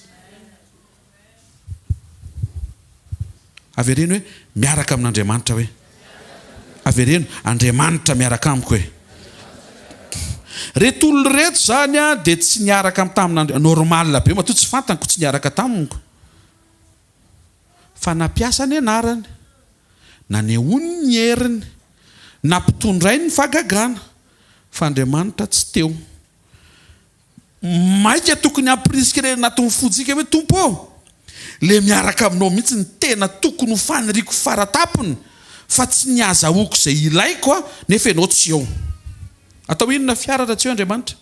Avereno hoe, miaraka amin'Andriamanitra hoe. Avereno, Andriamanitra miaraka amiko e. Reto olona ireto izany dia tsy niaraka tamin'Andriamanitra, normal be matoa tsy fantany ko tsy niaraka taminy ko. Fa nampiasa ny anarany, nanehoany ny heriny, nampitondrainy ny fahagagana, fa Andriamanitra tsy teo. Maika tokony hampirisika ilay anatin'ny fontsika hoe, Tompo ô, ilay miaraka aminao mihitsy no tena tokony ho faniriako faratapony fa tsy ny hazahoako izay ilaiko aho nefa ianao tsy eo. Atao inona fiara raha tsy eo Andriamanitra?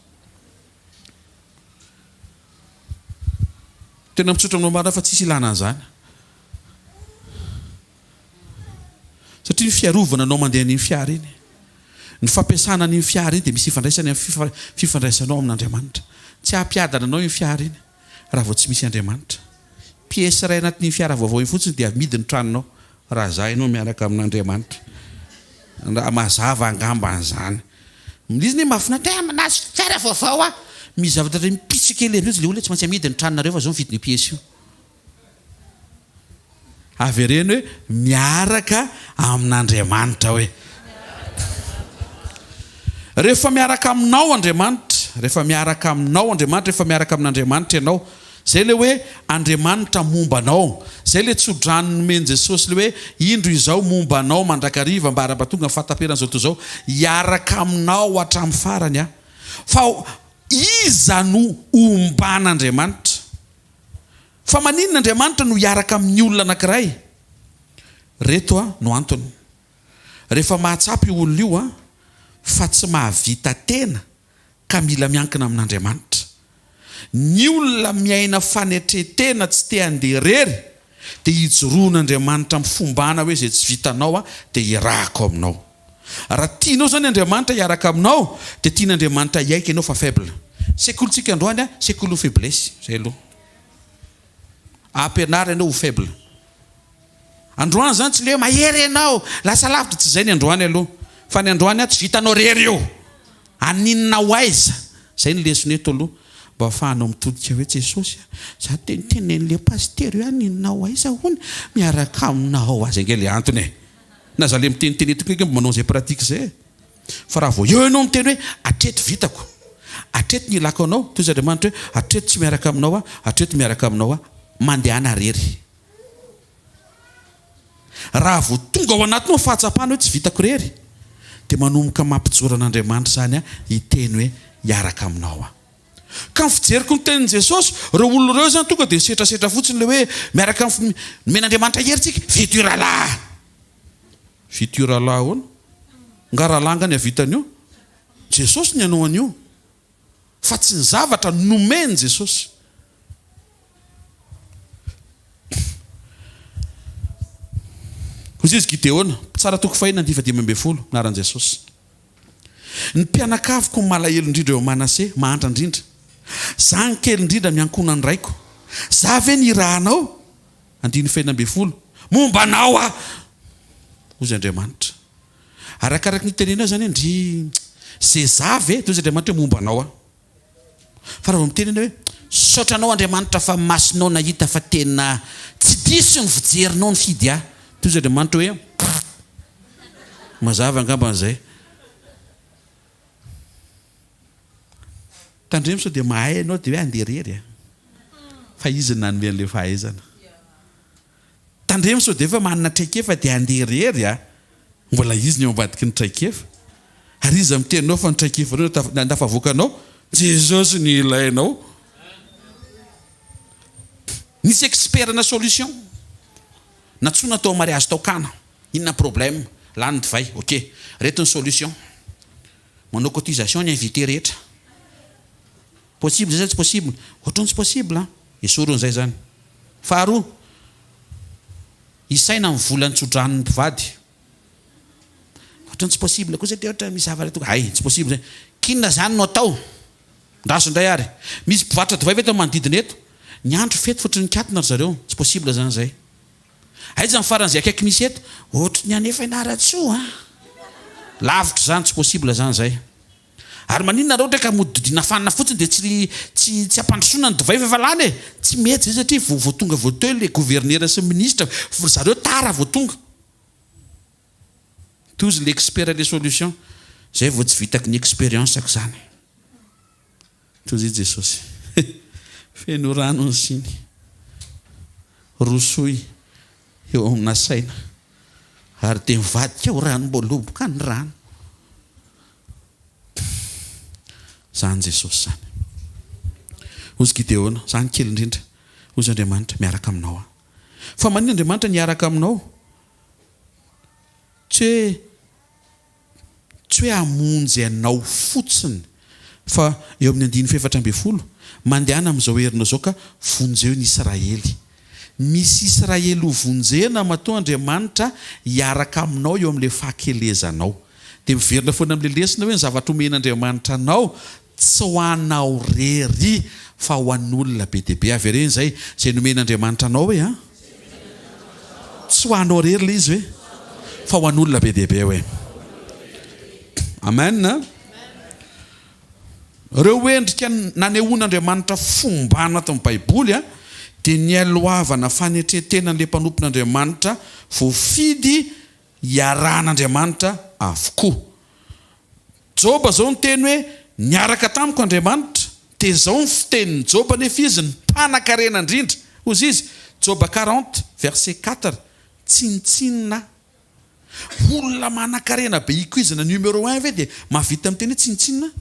Tena mitsotra aminao marina fa tsisy ilana an'izany. Satria ny fiarovana anao mandeha an'iny fiara iny, ny fampiasana an'iny fiara iny dia misy ifandraisany amin'ny fifandraisanao amin'Andriamanitra. Tsy hampiadana anao iny fiara iny raha vao tsy misy Andriamanitra. Pièce iray anatin'iny fiara vaovao iny fotsiny dia amidy ny tranonao raha za ianao miaraka amin'Andriamanitra. Raha mazava angamba an'izany. Izy anie mahafinaritra hoe nahazo fiara vaovao aho. Misy zavatra iray mipitsika kely amin'io ilay olona tsy maintsy amidy ny tranonareo fa zao ny vidin'io pièce io. Avereno hoe miaraka amin'Andriamanitra hoe. Rehefa miaraka aminao Andriamanitra, rehefa miaraka aminao Andriamanitra, rehefa miaraka amin'Andriamanitra ianao. Izay ilay hoe Andriamanitra momba anao. Izay ilay tsodrano nomen'i Jesosy ilay hoe indro izaho momba anao mandrakariva mba ara-pahatonga ny fahataperan'izao tontolo izao. Hiaraka aminao hatramin'ny farany aho. Fa iza no homban'Andriamanitra? Fa maninona Andriamanitra no hiaraka amin'ny olona anankiray? Reto no antony. Rehefa mahatsapa io olona io fa tsy mahavita tena ka mila miankina amin'Andriamanitra. Ny olona miaina fanetren-tena tsy te handeha irery dia hijoroan'Andriamanitra amin'ny fombana hoe izay tsy vitanao dia hirahako aminao. Raha tianao izany Andriamanitra hiaraka aminao dia tian'Andriamanitra hiaiky ianao fa faible. Sekolintsika androany a, sekolin'ny faiblesse, izay aloha. Ampianarina ianao ho faible. Androany izany tsy le hoe mahery ianao, lasa lavitra, tsy izay ny androany aloha. Fa ny androany a, tsy vitanao irery io. Aninona ho aiza? Izay ny lesona eto aloha. Mba ahafahanao mitodika hoe Jesosy a, za tenitenen'le pasitera io aninona ho aiza hono miaraka aminao aza ange le antony e. Na za le miteniteny eto koa ange mba manao an'izay pratique izay e. Fa raha vao eo ianao miteny hoe hatreto vitako, hatreto ny ilako anao, toy izay Andriamanitra hoe hatreto tsy miaraka aminao aho, hatreto miaraka aminao aho, mandehana rery. Raha vao tonga ao anatinao ny fahatsapana hoe tsy vitako irery, dia manomboka mampijoro an'Andriamanitra izany hiteny hoe hiaraka aminao aho. Ka ny fijeriko ny tenin'i Jesosy, ireo olona ireo izany tonga dia nisetrasetra fotsiny ilay hoe miaraka amin'ny nomen'Andriamanitra hery tsika, vita io rahalahy! Vita io rahalahy ahoana? Nga rahalahy nga ny hahavita an'io? Jesosy ny hanao an'io. Fa tsy ny zavatra nomen'i Jesosy. Hoy izy Gideona, mpitsara toko fahiny andiva 15, anaran'i Jesosy. Ny mpianakaviko no malahelo indrindra eo Manase, mahantra indrindra. Za ny kely indrindra miankohonan'ny raiko. Za ve ny irahanao? Andininy fahenina ambinifolo. Momba anao aho! Hozy Andriamanitra. Arakaraky ny itenenao izany hoe ndry ze za ve? Dia hozy Andriamanitra hoe momba anao aho. Fa raha vao miteny ianao hoe misaotra anao Andriamanitra fa masonao nahita fa tena tsy diso ny fijerinao nifidy ahy. Dia hozy Andriamanitra hoe mazava angamba an'izay. Tandremo sao dia mahay ianao dia hoe handeha irery a. Fa izy no nanome an'ilay fahaizana. Tandremo sao dia efa manana traikefa dia handeha irery a. Mbola izy no eo ambadiky ny traikefa. Ary iza miteny anao fa ny traikefanao no tafavoaka anao? Jesosy no ilainao. Nisy expert-na solution. Nantsoina tao mariage tao Kana. Inona problème? Lany ny divay. Ok. Reto ny solution. Manao cotisation ny invité rehetra. Possible zay sa tsy possible? Ohatran'ny tsy possible an! Esorina izay zany. Faharoa, isaina ny vola nitsodranon'ny mpivady. Ohatran'ny tsy possible koa satria ohatra misy zavatra tonga, hay tsy possible zay. K'inona zany no atao? Ndraso indray ary. Misy mpivarotra divay ve eto amin'ny manodidina eto? Ny andro fety fa ohatry ny mikatona ry zareo. Tsy possible zany zay. Aiza ny faran'izay akaiky misy eto? Ohatry ny any Fianarantsoa an! Lavitra izany, tsy possible izany izay. Ary maninona raha ohatra ka mody dodiana fanina fotsiny dia tsy tsy tsy ampandrosoana ny divay fa efa lany e! Tsy mety izay satria vao vao tonga vao teo ilay gouverneur sy ny ministre, ry zareo tara vao tonga. Tozy le expert le solution, zay vao tsy vitako ny expérience-ko izany. Tozy i Jesosy. Feno rano ny siny. Rosoy eo amina saina. Ary dia mivadika ho ranom-boaloboka ny rano. Izany Jesosy izany. Hozy Gideona, izany kely indrindra. Hozy Andriamanitra, miaraka aminao aho. Fa maninona Andriamanitra ny hiaraka aminao? Tsy hoe Tsy hoe hamonjy anao fotsiny fa eo amin'ny andininy fahefatra ambinifolo, Mandehana amin'izao herinao izao ka vonjeo ny Israely. Misy Israely ho vonjena matoa Andriamanitra hiaraka aminao eo amin'ilay fahakelezanao. Dia miverina foana amin'ilay lesona hoe ny zavatra omen'Andriamanitra anao tsy ho anao rery fa ho an'olona be dia be. Avereno izay, izay nomen'Andriamanitra anao hoe an? Tsy ho anao rery ilay izy hoe, fa ho an'olona be dia be hoe. Amen. Ireo endrika nanehoan'Andriamanitra fombana ato amin'ny Baiboly dia nialohavana fanetren-tenan'ilay mpanompon'Andriamanitra voafidy hiarahan'Andriamanitra avokoa. Joba zao niteny hoe niaraka tamiko Andriamanitra, dia zao ny fitenin'i Joba nefa izy ny mpanakarena indrindra, hozy izy, Joba 40 verset 4, tsinontsinona aho. Olona manakarena be ikoizana numéro un ve dia mahavita miteny hoe tsinontsinona aho?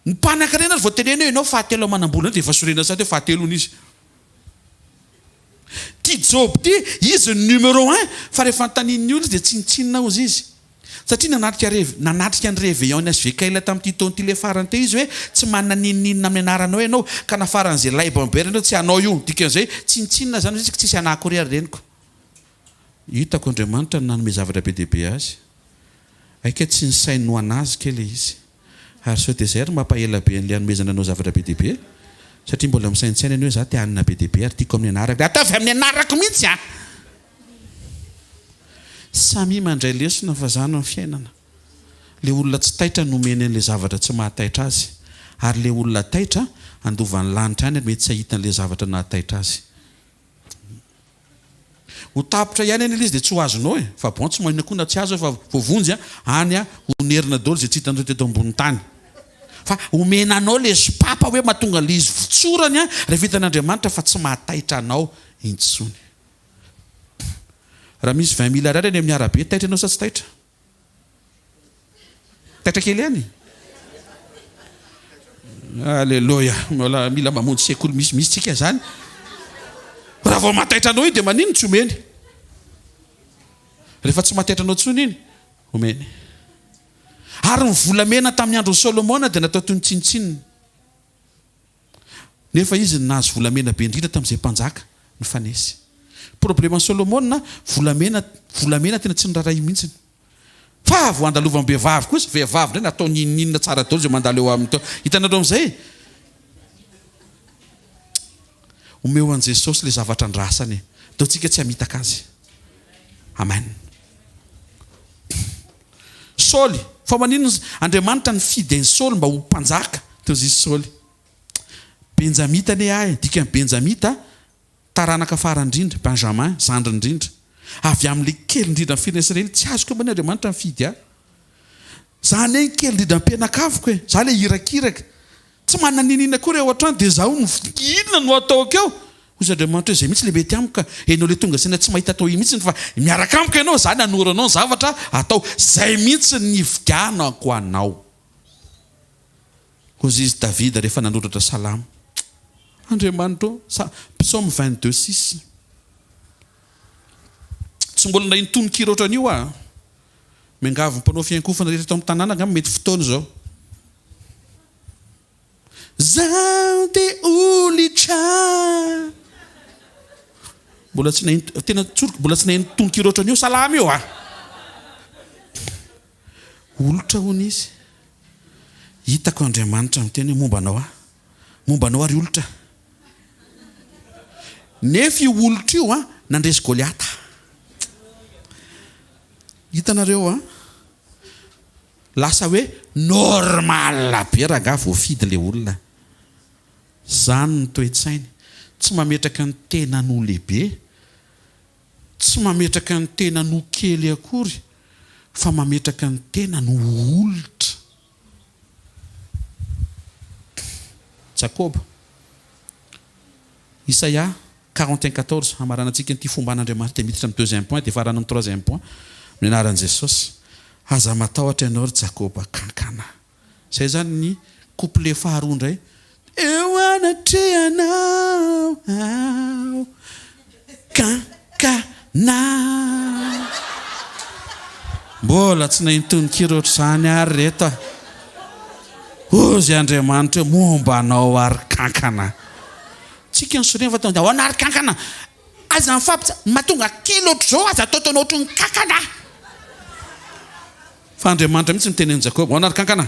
Ny mpanakarena ary vao teneno hoe ianao fahatelo manambola dia efa sorena sahady hoe fahatelo hono izy. Ty Job ty, izy ny numéro un, fa rehefa anontanian'ny olona izy dia tsinontsinona hozy izy. Satria nanatrika rev, nanatrika ny réveillon ny HVKL tamin'ity taona ity ilay farany teo izy hoe tsy manana n'inon'inona amin'ny anaranao ianao, ka na faran'izay lay bomber ianao tsy anao io. Dikan'izay tsinontsinona izany hozy izy, tsisy anah akory ary reniko. Hitako Andriamanitra no nanome zavatra be dia be azy. Aika tsy ny sainy no anazy kay le izy. Ary sao dia zay ary mampahela be an'le hanomezana anao zavatra be dia be? Satria mbola misaintsaina ny hoe za te hanina be dia be ary tiako amin'ny anarako. Ataovy amin'ny anarako mihitsy an! Samia mandray lesona fa zany ny fiainana. Le olona tsy taitra no omeny an'le zavatra tsy mahataitra azy. Ary le olona taitra handova ny lanitra any ary mety tsy hahita an'le zavatra nahataitra azy. Ho tapitra ihany anie ilay izy dia tsy ho azonao e! Fa bon tsy maninona koa na tsy azo fa voavonjy a! Any a! Honerina daholo izay tsy hitanareo teto ambonin'ny tany. Fa omena anao ilay sopapa hoe mahatonga an'ilay izy votsorany a! Rehefa hitan'Andriamanitra fa tsy mahataitra anao intsony. Raha misy 20 mille ariary any amin'ny arabe, taitra ianao sa tsy taitra? Taitra kely ihany. Aleloia. Mbola mila mamonjy sekoly misimisy tsika zany. Raha vao mahataitra anao iny dia manino tsy omeny. Rehefa tsy mahataitra anao intsony iny, omeny. Ary ny volamena tamin'ny andron'i Solomona dia natao toy ny tsinontsinona. Nefa izy no nahazo volamena be indrindra tamin'izay mpanjaka nifanesy. Probleman'i Solomona, volamena, volamena tena tsy niraharahiany mihitsy. Fa vao andalovan'ny vehivavy kosa, vehivavy indray natao n'inon'inona tsara daholo izay mandalo eo aminy teo. Hitanareo amin'izay e? Omeo an'i Jesosy ilay zavatra andrasany e. Ndao tsika tsy hamitaka azy. Amen. Saoly, fa maninona Andriamanitra nifidy an'i Saoly mba ho mpanjaka? Teo izy Saoly. Benjamita anie ahy e, dikan'ny Benjamita, taranaka farany indrindra, Benjamin, zandriny indrindra. Avy amin'ilay kely indrindra amin'ny firenena Israely, tsy azoko eo anie Andriamanitra nifidy ahy. Za anie ny kely indrindra am-pianakaviko e, za ilay irakiraka. Tsy manana n'inon'inona akory ao an-trano dia izaho no inona no ataoko eo? Hoy Andriamanitra hoe izay mihitsy ilay mety amiko ka, ianao ilay tonga saina tsy mahita atao mihitsy fa miaraka amiko ianao, izaho nanoro anao ny zavatra atao, izay mihitsy ny nividianako anao. Hoy izy Davida rehefa nanoratra salamo, Andriamanitra ô, sa, Psaume 22, 6. Tsy mbola naheno tononkira ohatran'io aho. Miangavy ny mpanao fiankofana rehetra eto amin'ny tanàna angamba mety fotoana izao. Zaho te olitra. Mbola tsy naheno tena tsoriko mbola tsy naheno tononkira ohatran'io salama io ah. Olitra hono izy. Hitako Andriamanitra miteny hoe momba anao aho. Momba anao ary olitra. Nefa io olitra io an, nandresy Goliata. Hitanareo an? Lasa hoe normal be rangaha voafidy le olona. Zany ny toe-tsainy. Tsy mametraka ny tenany ho lehibe, tsy mametraka ny tenany ho kely akory fa mametraka ny tenany ho olitra. Jakoba. Isaia 41 14, hamaranantsika an'ity fomban'Andriamanitra dia miditra amin'ny deuxième point dia farany amin'ny troisième point amin'ny anaran'i Jesosy. Aza matahotra ianao ry Jakoba kankana. Izay izany ny couplet faharoa indray. Eo anatrehanao aho kankana. Mbola tsy naheno tononkira ohatr'izany ary reto a. Hozy Andriamanitra eo momba anao ary kankana. Tsika ny sorena fa tonga dia ahoana ary kankana? Aza mifampitsa, mahatonga kely ohatr'izao aza ataotaonao ohatry ny kankana. Fa Andriamanitra mihitsy miteny an'i Jakoba, ahoana ry kankana?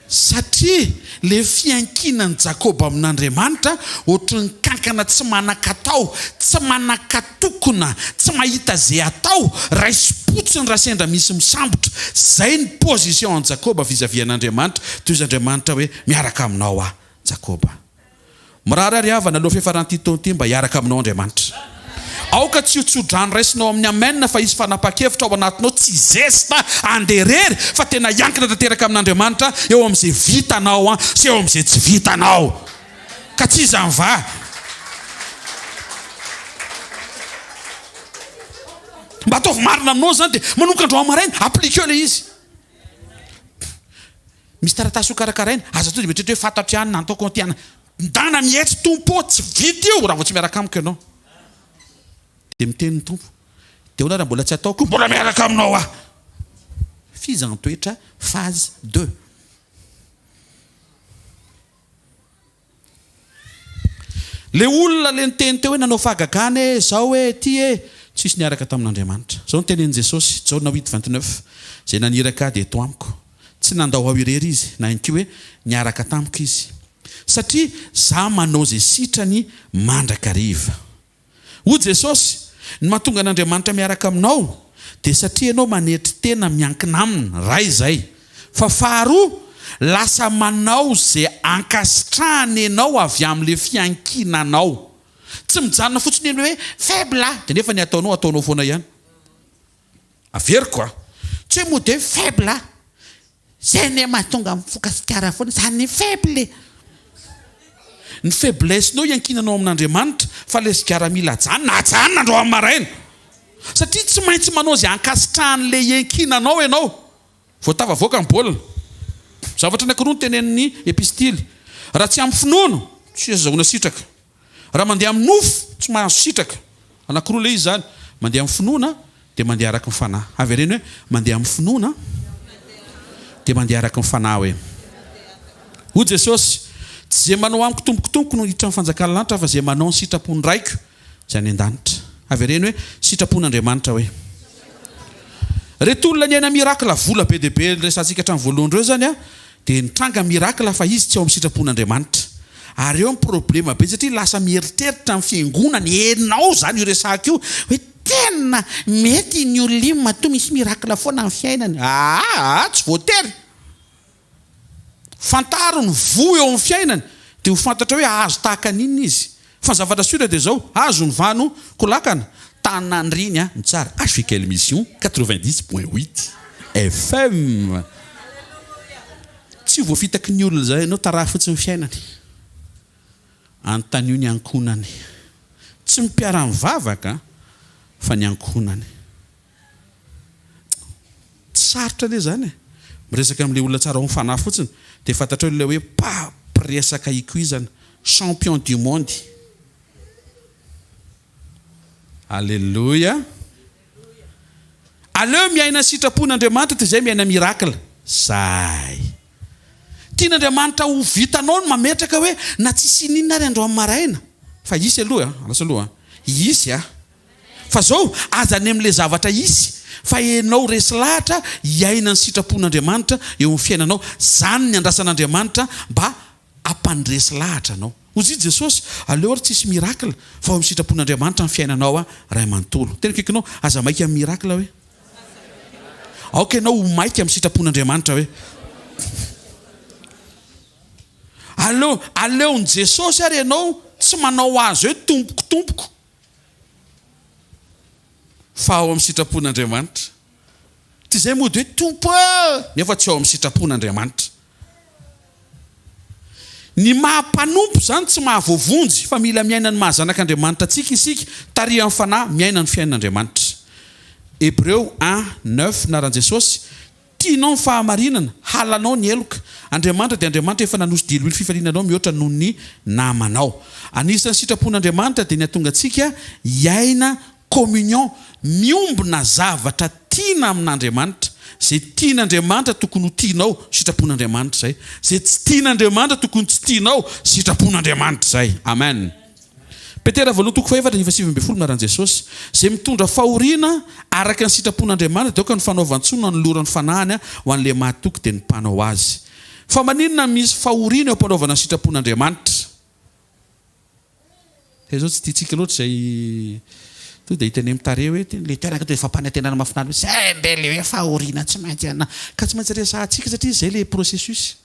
Satria le fiankinan'i Jakoba amin'Andriamanitra ohatry ny kankana tsy manan-katao, tsy manan-katokona, tsy mahita ze atao, raisim-potsiny raha sendra misy misambotra. Zay ny position an'i Jakoba vis-à-vis an'Andriamanitra, toy izy Andriamanitra hoe miaraka aminao aho Jakoba. Mirary ary havana aloha fiafaran'ity taona ity mba hiaraka aminao Andriamanitra. Aoka tsy ho tso-drano raisinao amin'ny Amen fa hisy fanapahan-kevitra ao anatinao tsy zesta andeha irery fa tena hiankina tanteraka amin'Andriamanitra eo amin'izay vitanao an sy eo amin'izay tsy vitanao. Ka tsy iza mivaha. Mba ataovy marina aminao izany dia manomboka androany maraina, appliqueo ilay izy. Misy taratasy ho karakaraina, aza tonga dia mieritreritra hoe fantatro ihany na ataoko an'ity ana. Ndana mihetsy Tompo ô, tsy vita io raha vao tsy miaraka amiko ianao. Dia miteny ny Tompo, dia ahoana raha mbola tsy ataoko? Mbola miaraka aminao aho. Fizaham-toetra phase deux. Le olona le niteny teo hoe nanao fahagagana e, zao e, ty e, tsisy niaraka tamin'Andriamanitra. Zao no tenenin'i Jesosy, Jaona huit 29, Izay naniraka ahy dia eto amiko. Tsy nandao aho irery Izy, na ihany koa hoe niaraka tamiko Izy. Satria za manao izay sitrany mandrakariva. Hoy Jesosy, Ny mahatonga an'Andriamanitra miaraka aminao dia satria ianao manetry tena miankina Aminy, ray izay. Fa faharoa, lasa manao izay ankasitrahany ianao avy amin'ilay fiankinanao. Tsy mijanona fotsiny eny hoe faible aho, dia nefa ny ataonao ataonao foana ihany. Averiko a! Tsy hoe mody hoe faible aho. Zay anie mahatonga mifoka sigara foana, zany faible e! Ny faiblesse-nao iankinanao amin'Andriamanitra, fa le sigara mila ajanona, ajanona androany maraina! Satria tsy maintsy manao izay ankasitrahan'le iankinanao ianao vao tafavoaka ny baolina. Zavatra anankiroa no tenenin'ny epistily, raha tsy amin'ny finoana, tsy azahoana sitraka. Raha mandeha amin'ny nofo, tsy mahazo sitraka. Anankiroa ilay izy izany, mandeha amin'ny finoana dia mandeha araka ny fanahy. Avereno hoe, mandeha amin'ny finoana dia mandeha araka ny fanahy hoe. Hoy Jesosy, Tsy izay manao amiko tompoko tompoko no hiditra amin'ny fanjakan'ny lanitra fa izay manao ny sitrapon'ny Raiko izay any an-danitra. Avereno hoe, sitrapon'Andriamanitra hoe. Ireto olona niaina miracle vola be dia be niresahantsika hatramin'ny voalohany ireo izany dia nitranga miracle fa izy tsy ao amin'ny sitrapon'Andriamanitra. Ary eo ny problema be satria lasa mieritreritra ny fiangonana, enao izany io resahako io, hoe tena mety iny olona iny matoa misy miracle foana amin'ny fiainany. Aa tsy voatery. Fantaro ny voa eo amin'ny fiainany dia ho fantatrao hoe hahazo tahaka ny inona izy. Fa ny zavatra sûr dia izao, azo ny vano kolakana, tanandriny a, ny tsara, HVKL Mission 90.8 FM. Tsy ho voafitaky ny olona izay ianao, taraha fotsiny ny fiainany. Anontanio ny ankohonany. Tsy ny mpiara-mivavaka fa ny ankohonany. Tsy sarotra anie izany e! Miresaka amin'ilay olona tsara ao amin'ny fanahy fotsiny dia fantatrao ilay hoe pa mpiresaka ikoizana, champion du monde. Alléluia! Aleo miaina sitrapon'Andriamanitra toy izay miaina miracle. Zay. Tian'Andriamanitra ho vitanao ny mametraka hoe na tsisy ininona ary androany maraina. Fa hisy aloha a, lasa aloha a. Hisy a. Fa zao, aza any amin'ilay zavatra hisy fa enao resy lahatra hiaina ny sitrapon'Andriamanitra eo amin'ny fiainanao. Zany ny andrasan'Andriamanitra mba. hampandresy lahatra anao. Hozy i Jesosy, aleo ary tsisy miracle fa ao amin'ny sitrapon'Andriamanitra ny fiainanao a ray manontolo. Tena akaikinao, aza maika amin'ny miracle hoe. Aoka ianao ho maika amin'ny sitrapon'Andriamanitra hoe. Aleo, aleon'i Jesosy ary ianao tsy manao azy hoe tompoko tompoko fa ao amin'ny sitrapon'Andriamanitra. Tsy izay mody hoe Tompo ô! nefa tsy ao amin'ny sitrapon'Andriamanitra. Ny maha mpanompo izany tsy maha voavonjy fa mila miaina ny maha zanak'Andriamanitra antsika isika, tarihan'ny Fanahy miaina ny fiainan'Andriamanitra. Hebreo un, neuf, Anaran'i Jesosy, Tianao ny fahamarinana, halanao ny heloka. Andriamanitra dia Andriamanitra efa nanosy diloilo fifaliana anao mihoatra noho ny namanao. Anisan'ny sitrapon'Andriamanitra dia ny hahatonga antsika hiaina Communion, miombona zavatra tiana amin'Andriamanitra. Izay tian'Andriamanitra tokony ho tianao, sitrapon'Andriamanitra izay. Izay tsy tian'Andriamanitra tokony tsy tianao, sitrapon'Andriamanitra izay. Amen. Petera voalohany toko fahefatra andininy faha-19 Anaran'i Jesosy. Izay mitondra fahoriana araka ny sitrapon'Andriamanitra dia aoka ny fanaovan-tsoa no anoloran'ny fanahiny ho an'ilay mahatoky dia ny mpanao azy. Fa maninona misy fahoriana eo am-panaovana ny sitrapon'Andriamanitra? Zay zao tsy tiantsika loatra izay tonga dia hiteny amin'ny tarehy hoe ilay toerana tonga dia fampanantenana mahafinaritra mihitsy, zay mbe ilay hoe fahoriana tsy maintsy ana, ka tsy maintsy resahantsika satria izay ilay processus.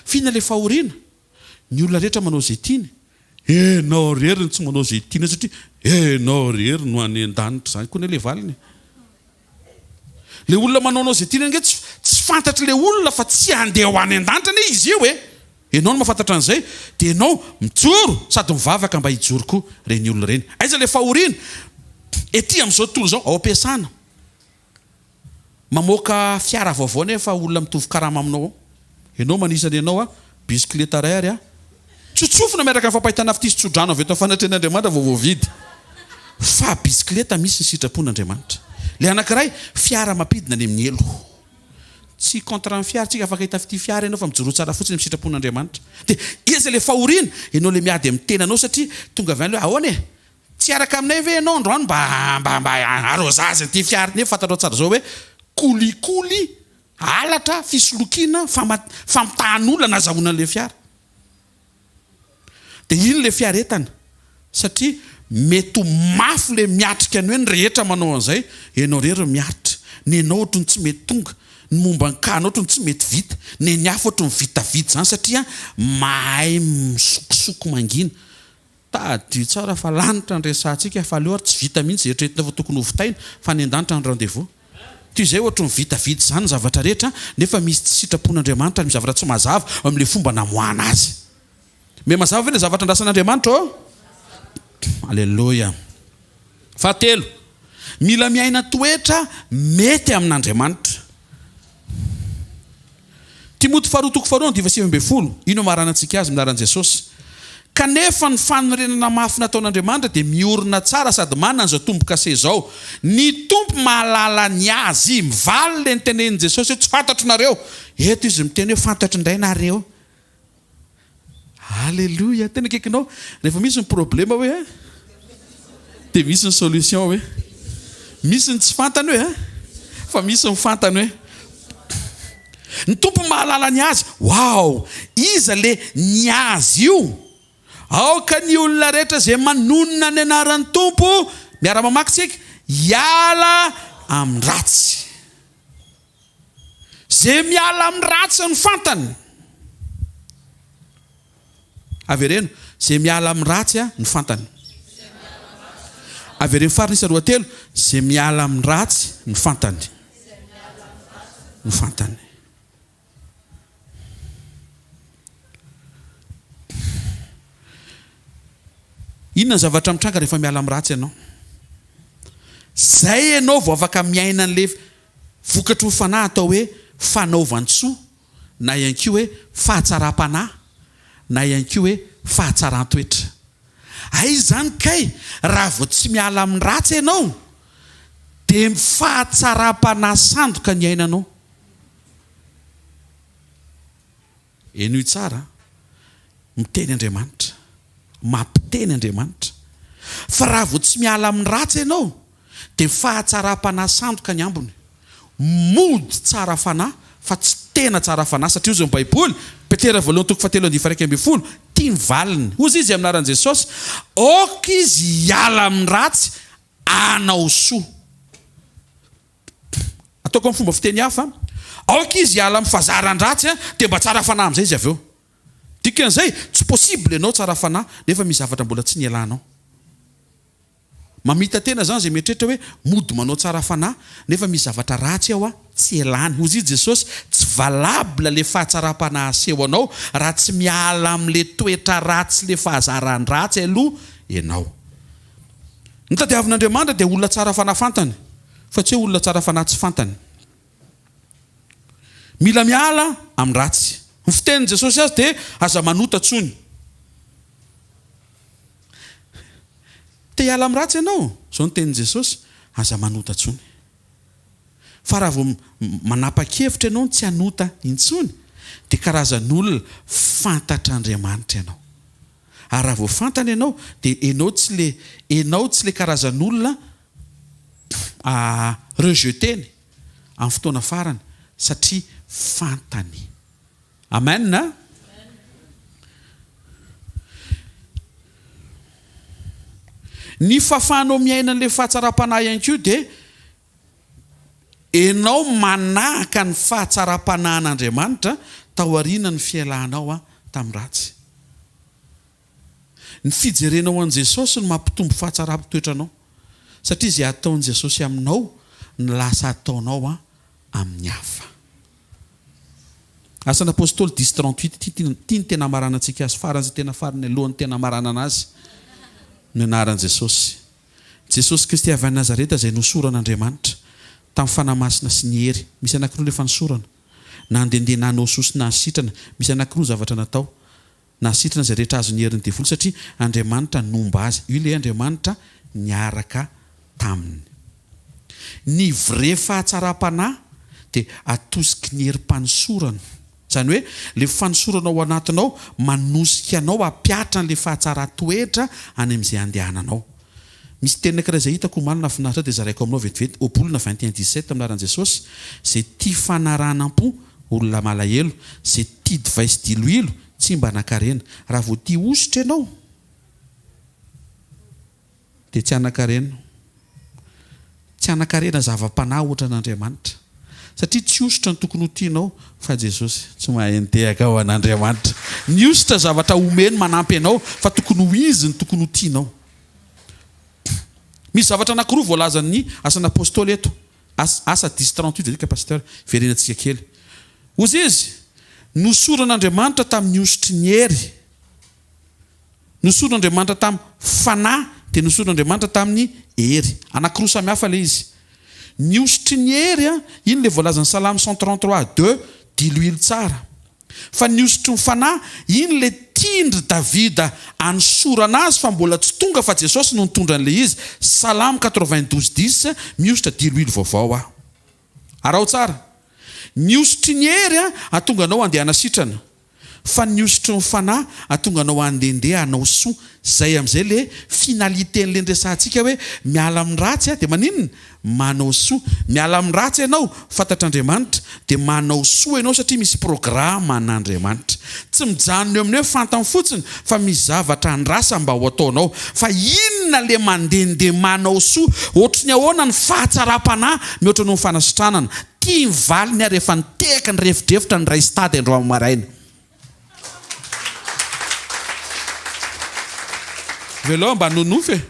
F'inona ilay fahoriana? Ny olona rehetra manao izay tiany, enao irery no tsy manao izay tianao satria enao irery no any an-danitra, izany koa anie ilay valiny e. Ilay olona manaonao izay tiany ange tsy tsy fantatr'ilay olona fa tsy handeha ho any an-danitra anie izy io e! Ianao no mahafantatra an'izay dia ianao mijoro sady mivavaka mba hijoro koa ireny olona ireny. Aiza ilay fahoriana? Ety amin'izao tontolo izao, ao am-piasana. Mamoaka fiara vaovao nefa olona mitovy karama aminao ao. Ianao manisa ny anao a, bisikileta iray ary a. Tsotsofina miaraka amin'ny fampahitana fitia sy tsodrano avy eto amin'ny fanatrehan'Andriamanitra vao voavidy. Fa bisikileta misy ny sitrapon'Andriamanitra. Ilay anankiray, fiara mampidina any amin'ny helo. Tsy contre ny fiara tsika, afaka hahita fitia fiara ianao fa mijoroa tsara fotsiny amin'ny sitrapon'Andriamanitra. Dia iza ilay fahoriana? Ianao ilay miady amin'ny tenanao satria tonga avy any hoe ahoana e? Tsy hiaraka aminay ve ianao androany mba mba mba arrosage an'ity fiara ity nefa fantatrao tsara izao hoe kolikoly, halatra, fisolokiana, fama- famitahan'olona nazahoana an'ilay fiara. Dia iny ilay fiaretana satria mety ho mafy ilay miatrika ny hoe ny rehetra manao an'izay, ianao irery no miaritra. Nenao ohatry ny tsy mety tonga, ny momba ny cas-nao ohatry ny tsy mety vita, nen'ny hafa ohatry ny vitavita izany satria mahay misokosoko mangina. Tadidio tsara fa lanitra ny resahantsika fa aleo ary tsy vita mihitsy izay eritreretina fa tokony ho vitaina fa any an-danitra ny rendez-vous. Toy izay ohatry ny vitavita izany ny zavatra rehetra nefa misy tsy sitrapon'Andriamanitra ary misy zavatra tsy mazava ao amin'ilay fomba namoahana azy. Miha mazava ve ilay zavatra andrasan'Andriamanitra ô? Aleloia. Fahatelo, mila miaina toetra mety amin'Andriamanitra. Timoty faharoa toko faharoa andininy 19, io no amaranantsika azy amin'ny anaran'i Jesosy. Kanefa ny fanorenana mafy nataon'Andriamanitra dia miorina tsara sady manana izao tombo-kase izao, Ny Tompo mahalala ny azy. Mivaly ilay nitenenin'i Jesosy hoe tsy fantatro nareo. Eto izy miteny hoe fantatro indray nareo. Alléluia! Tena akaikinao. Rehefa misy ny problema hoe eh, dia misy ny solution hoe. Misy ny tsy fantany hoe eh, fa misy ny fantany hoe. Ny Tompo mahalala ny azy. Wow! Iza le ny azy io? Aoka ny olona rehetra izay manonona ny anaran'ny Tompo, miara-mamaky tsika, hiala amin'ny ratsy. Izay miala amin'ny ratsy ny fantany. Avereno, izay miala amin'ny ratsy ny fantany. Avereno farany isa roa telo, izay miala amin'ny ratsy ny fantany. Ny fantany. Inona ny zavatra mitranga rehefa miala amin'ny ratsy ianao? Zay ianao vao afaka miaina an'ilay vokatry ny fanahy atao hoe fanaovan-tsoa na ihany koa hoe fahatsaram-panahy na ihany koa hoe fahatsaran-toetra. Aiza izany kay raha vao tsy miala amin'ny ratsy ianao dia fahatsaram-panahy sandoka ny iainanao. Henoy tsara an! Miteny Andriamanitra. Mampiteny Andriamanitra. Fa raha vao tsy miala amin'ny ratsy ianao, dia fahatsaram-panahy sandoka ny ambiny. Mody tsara fanahy fa tsy tena tsara fanahy, satria hozy ny Baiboly, Petera voalohany toko fahatelo andininy faha-11, tia ny valiny. Hozy izy amin'ny anaran'i Jesosy, aoka izy hiala amin'ny ratsy hanao soa. Ataoko amin'ny fomba fiteny hafa, aoka izy hiala amin'ny fahazaran-dratsy dia mba tsara fanahy amin'izay izy avy eo. Dikan'izay, tsy possible ianao tsara fanahy nefa misy zavatra mbola tsy nialanao. Mamita-tena izany izay mieritreritra hoe mody manao tsara fanahy nefa misy zavatra ratsy ao tsy elany. Hozy i Jesosy, tsy valable le fahatsaram-panahy asehonao raha tsy miala amin'le toetra ratsy sy le fahazaran-dratsy aloha ianao. Ny tadiavin'Andriamanitra dia olona tsara fanahy fantany fa tsy hoe olona tsara fanahy tsy fantany. Mila miala amin'ny ratsy. Ny fitenin'i Jesosy azy dia aza manota tsony. Te hiala amin'ny ratsy ianao? Izao no tenin'i Jesosy, Aza manota intsony. Fa raha vao manapa-kevitra ianao ny tsy hanota intsony, dia karazan'olona fantatr'Andriamanitra ianao. Ary raha vao fantany ianao, dia ianao tsy le, ianao tsy le karazan'olona rejeter-ny amin'ny fotoana farany, satria fantany. Amen a! Ny fahafahanao miaina an'ilay fahatsaram-panahy ihany koa dia enao manahaka ny fahatsaram-panahin'Andriamanitra taorianan'ny fialanao tamin'ny ratsy. Ny fijerenao an'i Jesosy no mampitombo fahatsaram-toetranao satria izay ataon'i Jesosy aminao no lasa ataonao amin'ny hafa. Asan'ny Apostoly dix 38, ity ity no tena hamaranantsika azy, faran'izay tena farany alohan'ny tena hamaranana azy, ny anaran'i Jesosy. Jesosy Kristy avy any Nazareta izay nosoran'Andriamanitra tamin'ny Fanahy Masina sy ny hery. Misy anankiroa ilay fanosorana. Nandehandeha nanao soa sy nahasitrana. Misy anankiroa ny zavatra natao. Nahasitrana izay rehetra azon'ny herin'ny devoly satria Andriamanitra nomba azy. Io ilay Andriamanitra niaraka taminy. Ny vrai fahatsaram-panahy dia atosiky ny herim-panosorana. Izany hoe ilay fanosorana ao anatinao manosika anao hampihatra an'ilay fahatsaran-toetra any amin'izay andehananao. Misy teny anankiray izay hitako omaly nahafinaritra ahy dia zaraiko aminao vetivety, Ohabolana 21 17 amin'ny anaran'i Jesosy, Izay tia fanaranam-po, olona malahelo, izay tia divay sy diloilo, tsy mba hanan-karena. Raha vao tia hosotra ianao, dia tsy hanan-karena. Tsy hanan-karena zava-panahy ohatran'Andriamanitra. Satria tsy hosotra no tokony ho tianao fa Jesosy. Tsy mahay nitehaka ho an'Andriamanitra. Ny hosotra zavatra omeny manampy anao fa tokony ho Izy no tokony ho tianao. Misy zavatra anankiroa voalazan'ny Asan'ny Apostoly eto. Asa dix 38 vedika Pasteur. Hiverenantsika kely. Hozy izy, Nosoran'Andriamanitra tamin'ny hosotry ny hery. Nosoron'Andriamanitra tamin'ny fanahy dia nosoron'Andriamanitra tamin'ny hery. Anankiroa samy hafa ilay izy. Ny hosotry ny hery, iny ilay voalazan'ny Salamo 133 deux, diloilo tsara. Fa ny hosotry ny fanahy, iny ilay tian-dry Davida hanosorana azy fa mbola tsy tonga fa Jesosy no nitondra an'ilay izy, Salamo 92 dix, mihosotra diloilo vaovao aho. Araho tsara. Ny hosotry ny hery hahatonga anao handeha hanasitrana. Fa ny hosotry ny fanahy hahatonga anao handehandeha hanao soa. Zay amin'izay le finalité-n'le niresahantsika hoe miala amin'ny ratsy dia maninona? Manao soa. Miala amin'ny ratsy ianao, fantatr'Andriamanitra, dia manao soa ianao satria misy programan'Andriamanitra. Tsy mijanona eo amin'ny hoe fantany fotsiny fa misy zavatra andrasany mba ho ataonao. Fa inona le mandehandeha manao soa? Ohatry ny ahoana ny fahatsaram-panahy mihoatra noho ny fanasitranana? Tia ny valiny aho rehefa nitehaka nirefodrefotra ny iray stade androany maraina. Velao mba nonofy e.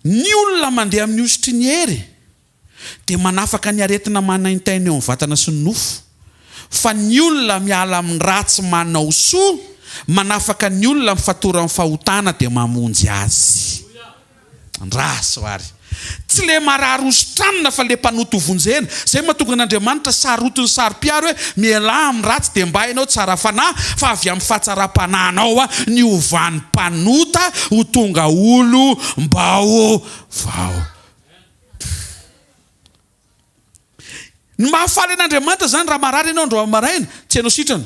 Ny olona mandeha amin'ny hosotry ny hery dia manafaka ny aretina manaintaina eo amin'ny vatana sy ny nofo. Fa ny olona miala amin'ny ratsy manao soa, manafaka ny olona amin'ny fatoran'ny fahotana dia mamonjy azy. Andraso ary. Tsy le marary hositranina fa le mpanota hovonjena. Zay mahatonga an'Andriamanitra sarotiny saro-piaro hoe mialà amin'ny ratsy dia mba ianao tsara fanahy fa avy amin'ny fahatsaram-panahinao ny hovan'ny mpanota ho tonga olom-baovao. Ny mahafaly an'Andriamanitra izany raha marary ianao androany maraina, tsy ianao sitrana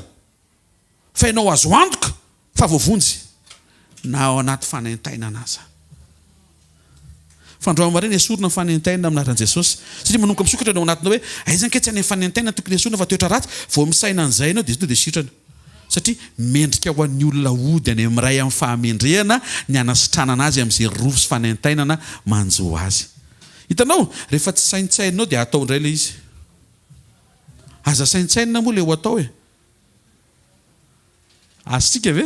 fa ianao azo antoka fa voavonjy na ao anaty fanaintainana aza. Fa androany maraina esorina ny fanaintainana amin'ny anaran'i Jesosy. Satria manomboka misokatra ny ao anatinao hoe aiza ange tsy any amin'ny fanaintainana tokony esorina fa toetra ratsy, vao misaina an'izay ianao dia tonga dia sitrana. Satria mendrika ho an'ny olona hody any amin'ny Ray amin'ny fahamendrehana ny hanasitranana azy amin'izay rofy sy fanaintainana manjo azy. Hitanao? Rehefa tsy saintsaininao dia atao indray ilay izy. Aza saintsainina moa ilay ho atao e. Azontsika ve?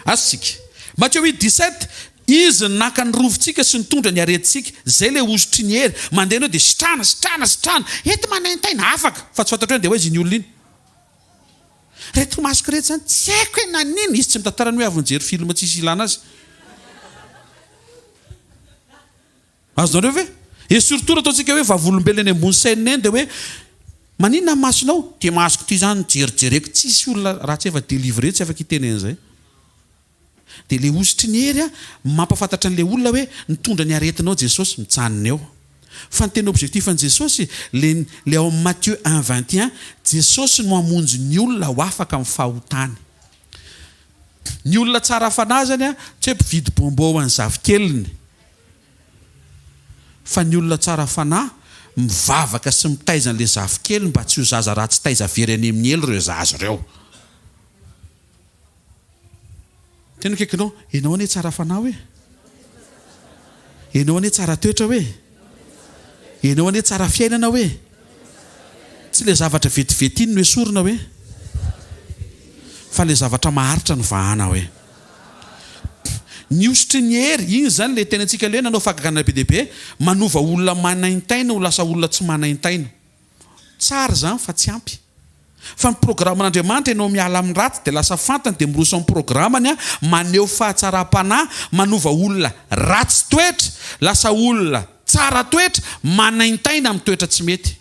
Azontsika. Matthieu 8, 17, Izy no naka ny rovintsika sy nitondra ny aretintsika. Izay ilay hosotry ny hery. Mandeha ianao dia sitrana, sitrana, sitrana. Eto manaintaina, afaka. Fa tsy fantatro hoe andeha ho aiza iny olona iny. Ireto masoko ireto izany, tsy haiko hoe naninona. Izy tsy mitantara ny hoe avy nijery film tsisy ilana azy. Azonareo ve? Et surtout raha ataontsika hoe vavolombelona eny ambony scène eny dia hoe maninona ny masonao? Ity masoko ity izany jerijereko, tsisy olona raha tsy efa délivré tsy afaka hiteny an'izay. Dia ilay hosotry ny hery mampahafantatra an'ilay olona hoe nitondra ny aretinao Jesosy, mijanona eo. Fa ny tena objectif an'i Jesosy, le le ao amin'ny Matthieu un 21, Jesosy no hamonjy ny olona ho afaka amin'ny fahotany. Ny olona tsara fanahy izany tsy hoe mpividy bonbon ho an'ny zafikeliny. Fa ny olona tsara fanahy mivavaka sy mitaiza an'ilay zafikely mba tsy ho zaza ratsy taiza very any amin'ny helo ireo zaza ireo. Tena akaikinao, ianao anie tsara fanahy hoe. Ianao anie tsara toetra hoe. Ianao anie tsara fiainana hoe. Tsy ilay zavatra vetivety iny no esorina hoe. Fa ilay zavatra maharitra no vahana hoe. Ny hosotry ny hery, iny izany ilay teny antsika ilay hoe nanao fahagagana be dia be, manova olona manaintaina ho lasa olona tsy manaintaina. Tsara izany fa tsy ampy. Fa ny programan'Andriamanitra ianao miala amin'ny ratsy dia lasa fantany dia miroso amin'ny programany maneho fahatsaram-panahy, manova olona ratsy toetra lasa olona tsara toetra, manaintaina amin'ny toetra tsy mety.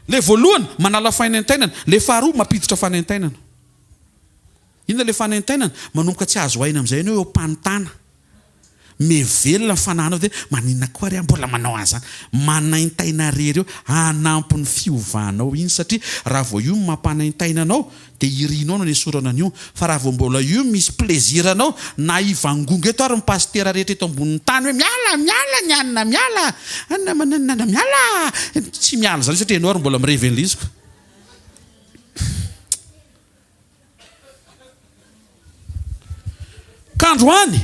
Ilay voalohany manala fanaintainana, ilay faharoa mampiditra fanaintainana. Inona ilay fanaintainana? Manomboka tsy azo aina amin'izay ianao eo am-panontana. Mihevelona ny fanahinao dia maninona koa ary aho mbola manao an'izany? Manaintaina rery eo. Hanampy ny fiovanao iny satria raha vao io no mampanaintaina anao dia irinao no anesorana an'io. Fa raha vao mbola io misy plaisir anao na hivangongo eto ary ny pasitera rehetra eto ambonin'ny tany hoe miala, miala ny anona, miala, anona, mananana, miala! Tsy miala izany satria ianao ary mbola mirevy an'ilay izy ko. Ka androany,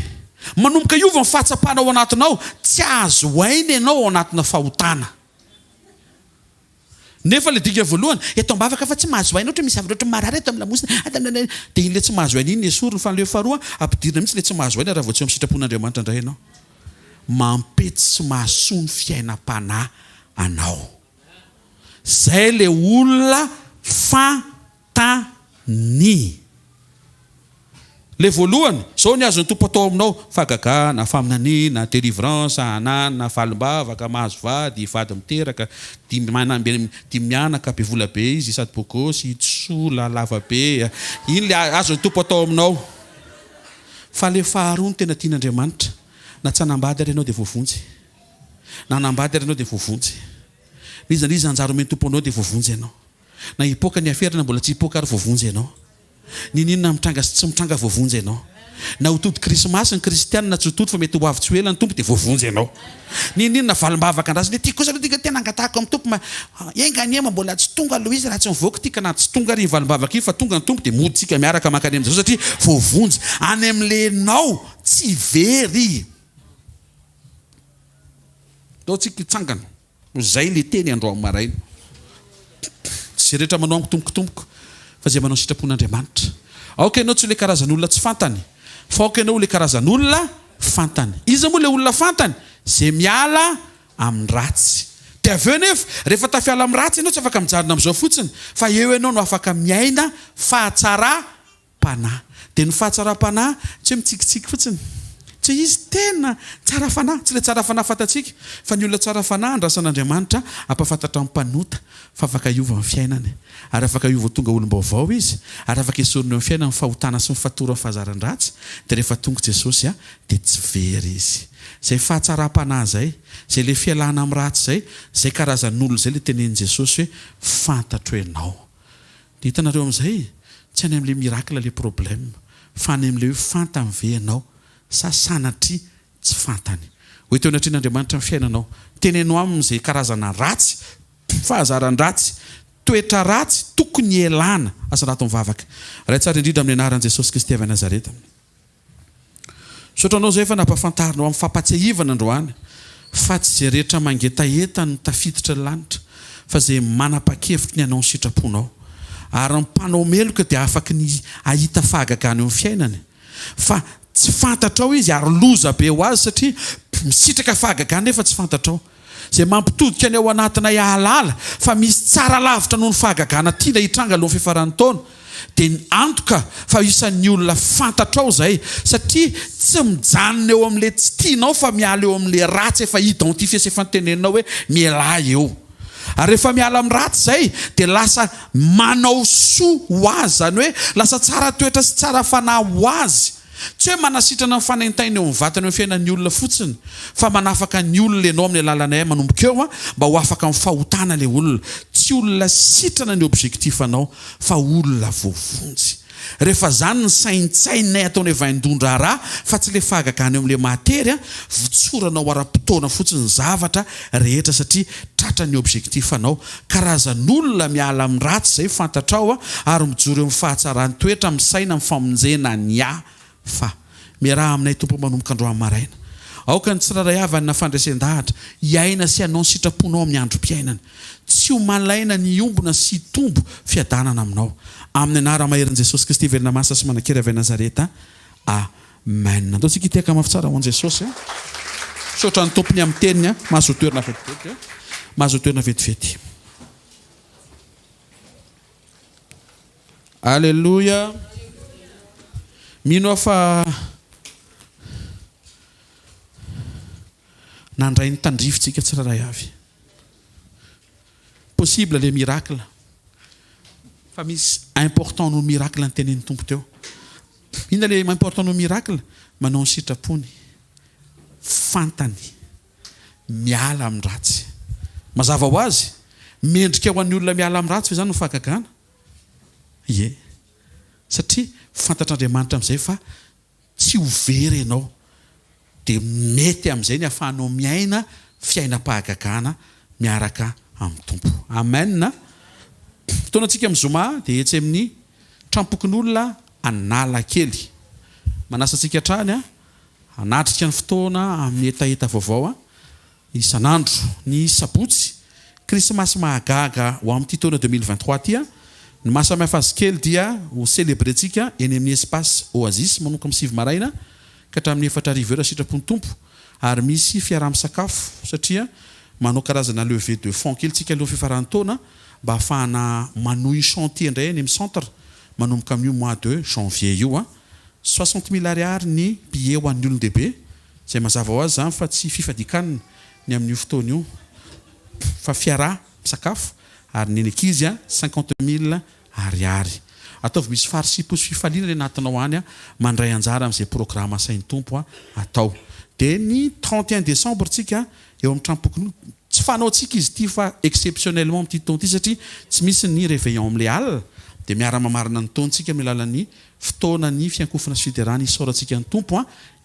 manomboka hiova ny fahatsapana ao anatinao, tsy azo aina ianao ao anatina fahotana. Nefa ilay dingana voalohany, eto am-bavaka fa tsy mahazo aina, ohatra misy zavatra ohatra marary eto amin'ny lamosina, dia iny ilay tsy mahazo aina iny esorina, fa ilay faharoa, ampidirina mihitsy ilay tsy mahazo aina raha vao tsy eo amin'ny sitrapon'Andriamanitra indray ianao. Mampety sy mahasoa ny fiainam-panahy anao. Izay ilay olona fa. Ta ny. Le voalohany, zao ny azon'ny Tompo atao aminao, fahagagana, faminaniana, délivrance, anana, valim-bavaka, mahazo vady, vady miteraka, dimy manam-be, dimy mianaka, be vola be izy sady beau gosse, sola, lava be, iny le azon'ny Tompo atao aminao. Fa le faharoa no tena tian'Andriamanitra, na tsy hanambady ary ianao dia voavonjy, na hanambady ary ianao dia voavonjy, n'iza n'iza anjara omen'ny Tompo anao dia voavonjy ianao. Na hipoaka ny afera na mbola tsy hipoaka ary voavonjy ianao. Niniana mitranga sy tsy mitranga voavonjy ianao. Na ho tody krismasy ny kristiana na tsy ho tody fa mety ho avy tsy ho ela ny Tompo dia voavonjy ianao. Niniana valim-bavaka andrasana ity kosa aloha ty tena angatahako amin'ny Tompo ma enga anie ma mbola tsy tonga aloha izy raha tsy mivoaka ity ka na tsy tonga ary iny valim-bavaka iny fa tonga ny Tompo dia mody tsika miaraka mankany amin'i Jesosy satria voavonjy any amin'ilay ianao tsy very. Ndao tsika hitsangana. Izay le teny androany maraina. Tsy izay rehetra manao amiko tompoko tompoko fa izay manao ny sitrapon'Andriamanitra. Aoka ianao tsy ho le karazan'olona tsy fantany fa aoka ianao ho le karazan'olona fantany. Iza moa le olona fantany? Izay miala amin'ny ratsy. Dia avy eo anefa rehefa tafiala amin'ny ratsy ianao tsy afaka mijanona amin'izao fotsiny fa eo ianao no afaka miaina fahatsara panahy. Dia ny fahatsaram-panahy tsy hoe mitsikitsiky fotsiny. Tsy hoe izy tena tsara fanahy. Tsy ilay tsara fanahy fantatsika. Fa ny olona tsara fanahy andrasan'Andriamanitra hampahafantatra amin'ny mpanota fa afaka hiova ny fiainany. Ary afaka hiova ho tonga olom-baovao izy. Ary afaka esorina eo amin'ny fiainany ny fahotana sy ny fatoran'ny fahazaran-dratsy. Dia rehefa tonga Jesosy dia tsy very izy. Izay fahatsaram-panahy izay, izay ilay fialana amin'ny ratsy izay, izay karazan'olona izay ilay tenenin'i Jesosy hoe fantatro ianao. Dia hitanareo amin'izay, tsy any amin'ilay miracle ilay problème, fa any amin'ilay hoe fantany ve ianao? Sa sanatria tsy fantany? Ho eto anatrehan'Andriamanitra ny fiainanao. Teneno aminy izay karazana ratsy, fahazaran-dratsy, toetra ratsy tokony hialana. Asarato ny vavaka. Ray tsara indrindra amin'ny anaran'i Jesosy Kristy avy any Nazareta. Misaotra anao izay efa nampahafantarinao amin'ny fampahatsiahivana androany fa tsy izay rehetra mangetaheta no tafiditra ny lanitra fa izay manapa-kevitry ny hanao ny sitraponao. Ary ny mpanao meloka dia afaky ny hahita fahagagana eo amin'ny fiainany fa tsy fantatrao izy ary loza be ho azy satria misitraka fahagagana nefa tsy fantatrao. Izay mampitodika ny ao anatinay hahalala fa misy tsara lavitra noho ny fahagagana tiana hitranga alohan'ny fiafaran'ny taona, dia ny antoka fa isan'ny olona fantatrao izay, satria tsy mijanona eo amin'ilay tsy tianao fa miala eo amin'ilay ratsy efa identifier sy efa noteneninao hoe mialà eo. Ary rehefa miala amin'ny ratsy izay dia lasa manao soa ho azy, izany hoe lasa tsara toetra sy tsara fanahy ho azy. Tsy hoe manasitrana ny fanaintaina eo amin'ny vatana eo amin'ny fiainan'ny olona fotsiny fa manafaka ny olona ianao amin'ny alalanay manomboka eo mba ho afaka amin'ny fahotana ilay olona. Tsy olona sitrana ny objectif anao fa olona voavonjy. Rehefa zany ny saintsaininay ataonay vaindohan-draharaha fa tsy ilay fahagagana eo amin'ilay mahatery votsoranao ara-potoana fotsiny ny zavatra rehetra satria tratra ny objectif anao. Karazan'olona miala amin'ny ratsy izay fantatrao ary mijoro eo amin'ny fahatsaran'ny toetra amin'ny saina amin'ny famonjena ny hafa. Miaraha aminay Tompo manomboka androany maraina. Aoka ny tsirairay avy hanana fandresen-dahatra hiaina sy hanao ny sitraponao amin'ny androm-piainana. Tsy ho malaina ny hiombona sy hitombo fiadanana aminao. Amin'ny anara-maherin'i Jesosy Kristy velona masina sy manan-kery avy any Nazareta. Amen. Andao tsika hitehaka mafy tsara ho an'i Jesosy a. Misaotra ny Tompony amin'ny teniny a. Mahazoa toerana vetivety a. Mahazoa toerana vetivety. Alléluia. Mino aho fa nandray ny tandrifitsika tsirairay avy. Possible le miracle. Fa misy important noho miracle ny tenenin'ny Tompo teo. Inona le important noho miracle? Manao ny sitrapony. Fantany. Miala amin'ny ratsy. Mazava ho azy, mendrika ho an'ny olona miala amin'ny ratsy ve izany ny fahagagana? Ie. Satria fantatr'Andriamanitra amin'izay fa tsy ho very ianao. Dia mety amin'izay ny ahafahanao miaina fiainam-pahagagana miaraka amin'ny Tompo. Amen. Fotoana antsika amin'ny zoma dia etsy amin'ny Trampokonolona Analakely. Manasa antsika hatrany hanatrika ny fotoana amin'ny hetaheta vaovao isan'andro. Ny sabotsy, Krismasy mahagaga ho amin'ity taona 2023 ity. Ny maha samihafa azy kely dia ho célébrer-tsika eny amin'ny Espace Oasis manomboka amin'ny 9 maraina ka hatramin'ny 4 hariva eo raha sitrapon'ny Tompo ary misy fiaraha-misakafo satria manao karazana levée de fonds kely tsika alohan'ny fifaran'ny taona mba hahafahana manohy chantier indray eny amin'ny centre manomboka amin'io mois de janvier io. Soixante mille ariary ny billet ho an'ny olon-dehibe, izay mazava ho azy izany fa tsy fifadian-kanina ny amin'io fotoana io fa fiaraha misakafo ary ny ankizy cinquante mille ariary. Ataovy misy farisipo sy fifaliana ny anatinao any mandray anjara amin'izay programa asain'ny Tompo atao. Dia ny 31 décembre tsika eo amin'ny tranom-pokonolona, tsy fanaontsika izy ity fa exceptionnellement amin'ity taona ity satria tsy misy ny réveillon amin'ilay alina dia miara-mamarana ny taontsika amin'ny alalan'ny fotoana ny fiankofana sy fiderana isaorantsika ny Tompo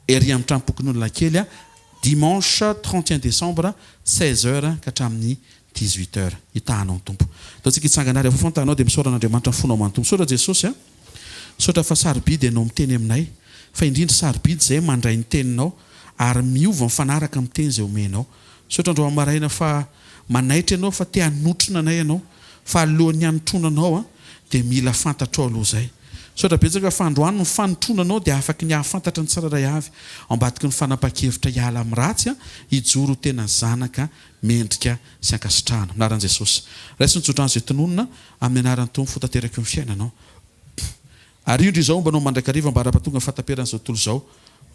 ery amin'ny tranom-pokonolona kely dimanche 31 décembre 16 heures ka hatramin'ny 18 heures. Hitahanao ny Tompo. Ataontsika hitsangana ary afofoan tananao dia misaora an'Andriamanitra ny fonao manontolo. Misaotra Jesosy a. Misaotra fa sarobidy Ianao miteny aminay. Fa indrindra sarobidy izay mandray ny teninao ary miova mifanaraka amin'ny teny izay omenao. Misaotra androany maraina fa manaitra Ianao fa te hanotrona anay Ianao. Fa alohan'ny hanotrona anao a dia mila fantatrao aloha izay. Misaotra betsaka fa androany ny fanotrona anao dia afaky ny hahafantatra ny tsirairay avy ao ambadiky ny fanapahan-kevitra hiala amin'ny ratsy a, hijoro ho tena zanaka mendrika sy ankasitrahana. Amin'ny anaran'i Jesosy. Raiso ny tsodrano izay tononina, amin'ny anaran'ny Tompo ho tanteraka eo amin'ny fiainanao. Ary indro izao homba anao mandrakariva ambara-pahatonga ny fahataperan'izao tontolo izao,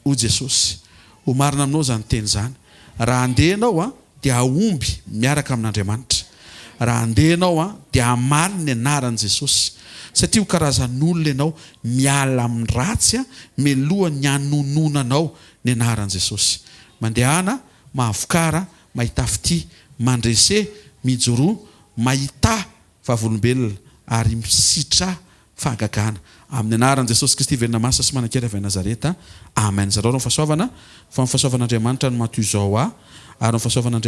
hoy Jesosy. Ho marina aminao izany teny izany. Raha handeha ianao an, dia hahomby miaraka amin'Andriamanitra. Raha handeha ianao an, dia hamaly ny anaran'i Jesosy. Satria ho karazan'olona ianao miala amin'ny ratsy an, melohan'ny hanononanao ny anaran'i Jesosy. Mandehana mahavokara, mahità fitia, mandrese, mijoroa, mahità vavolombelona ary misitrà. fahagagana. Amin'ny anaran'i Jesosy Kristy velona masina sy manan-kery avy any Nazareta. Amen. Zarao ny fahasoavana, fa ny fahasoavan'Andriamanitra no maha toy izao ahy, ary ny fahasoavan'Andriamanitra.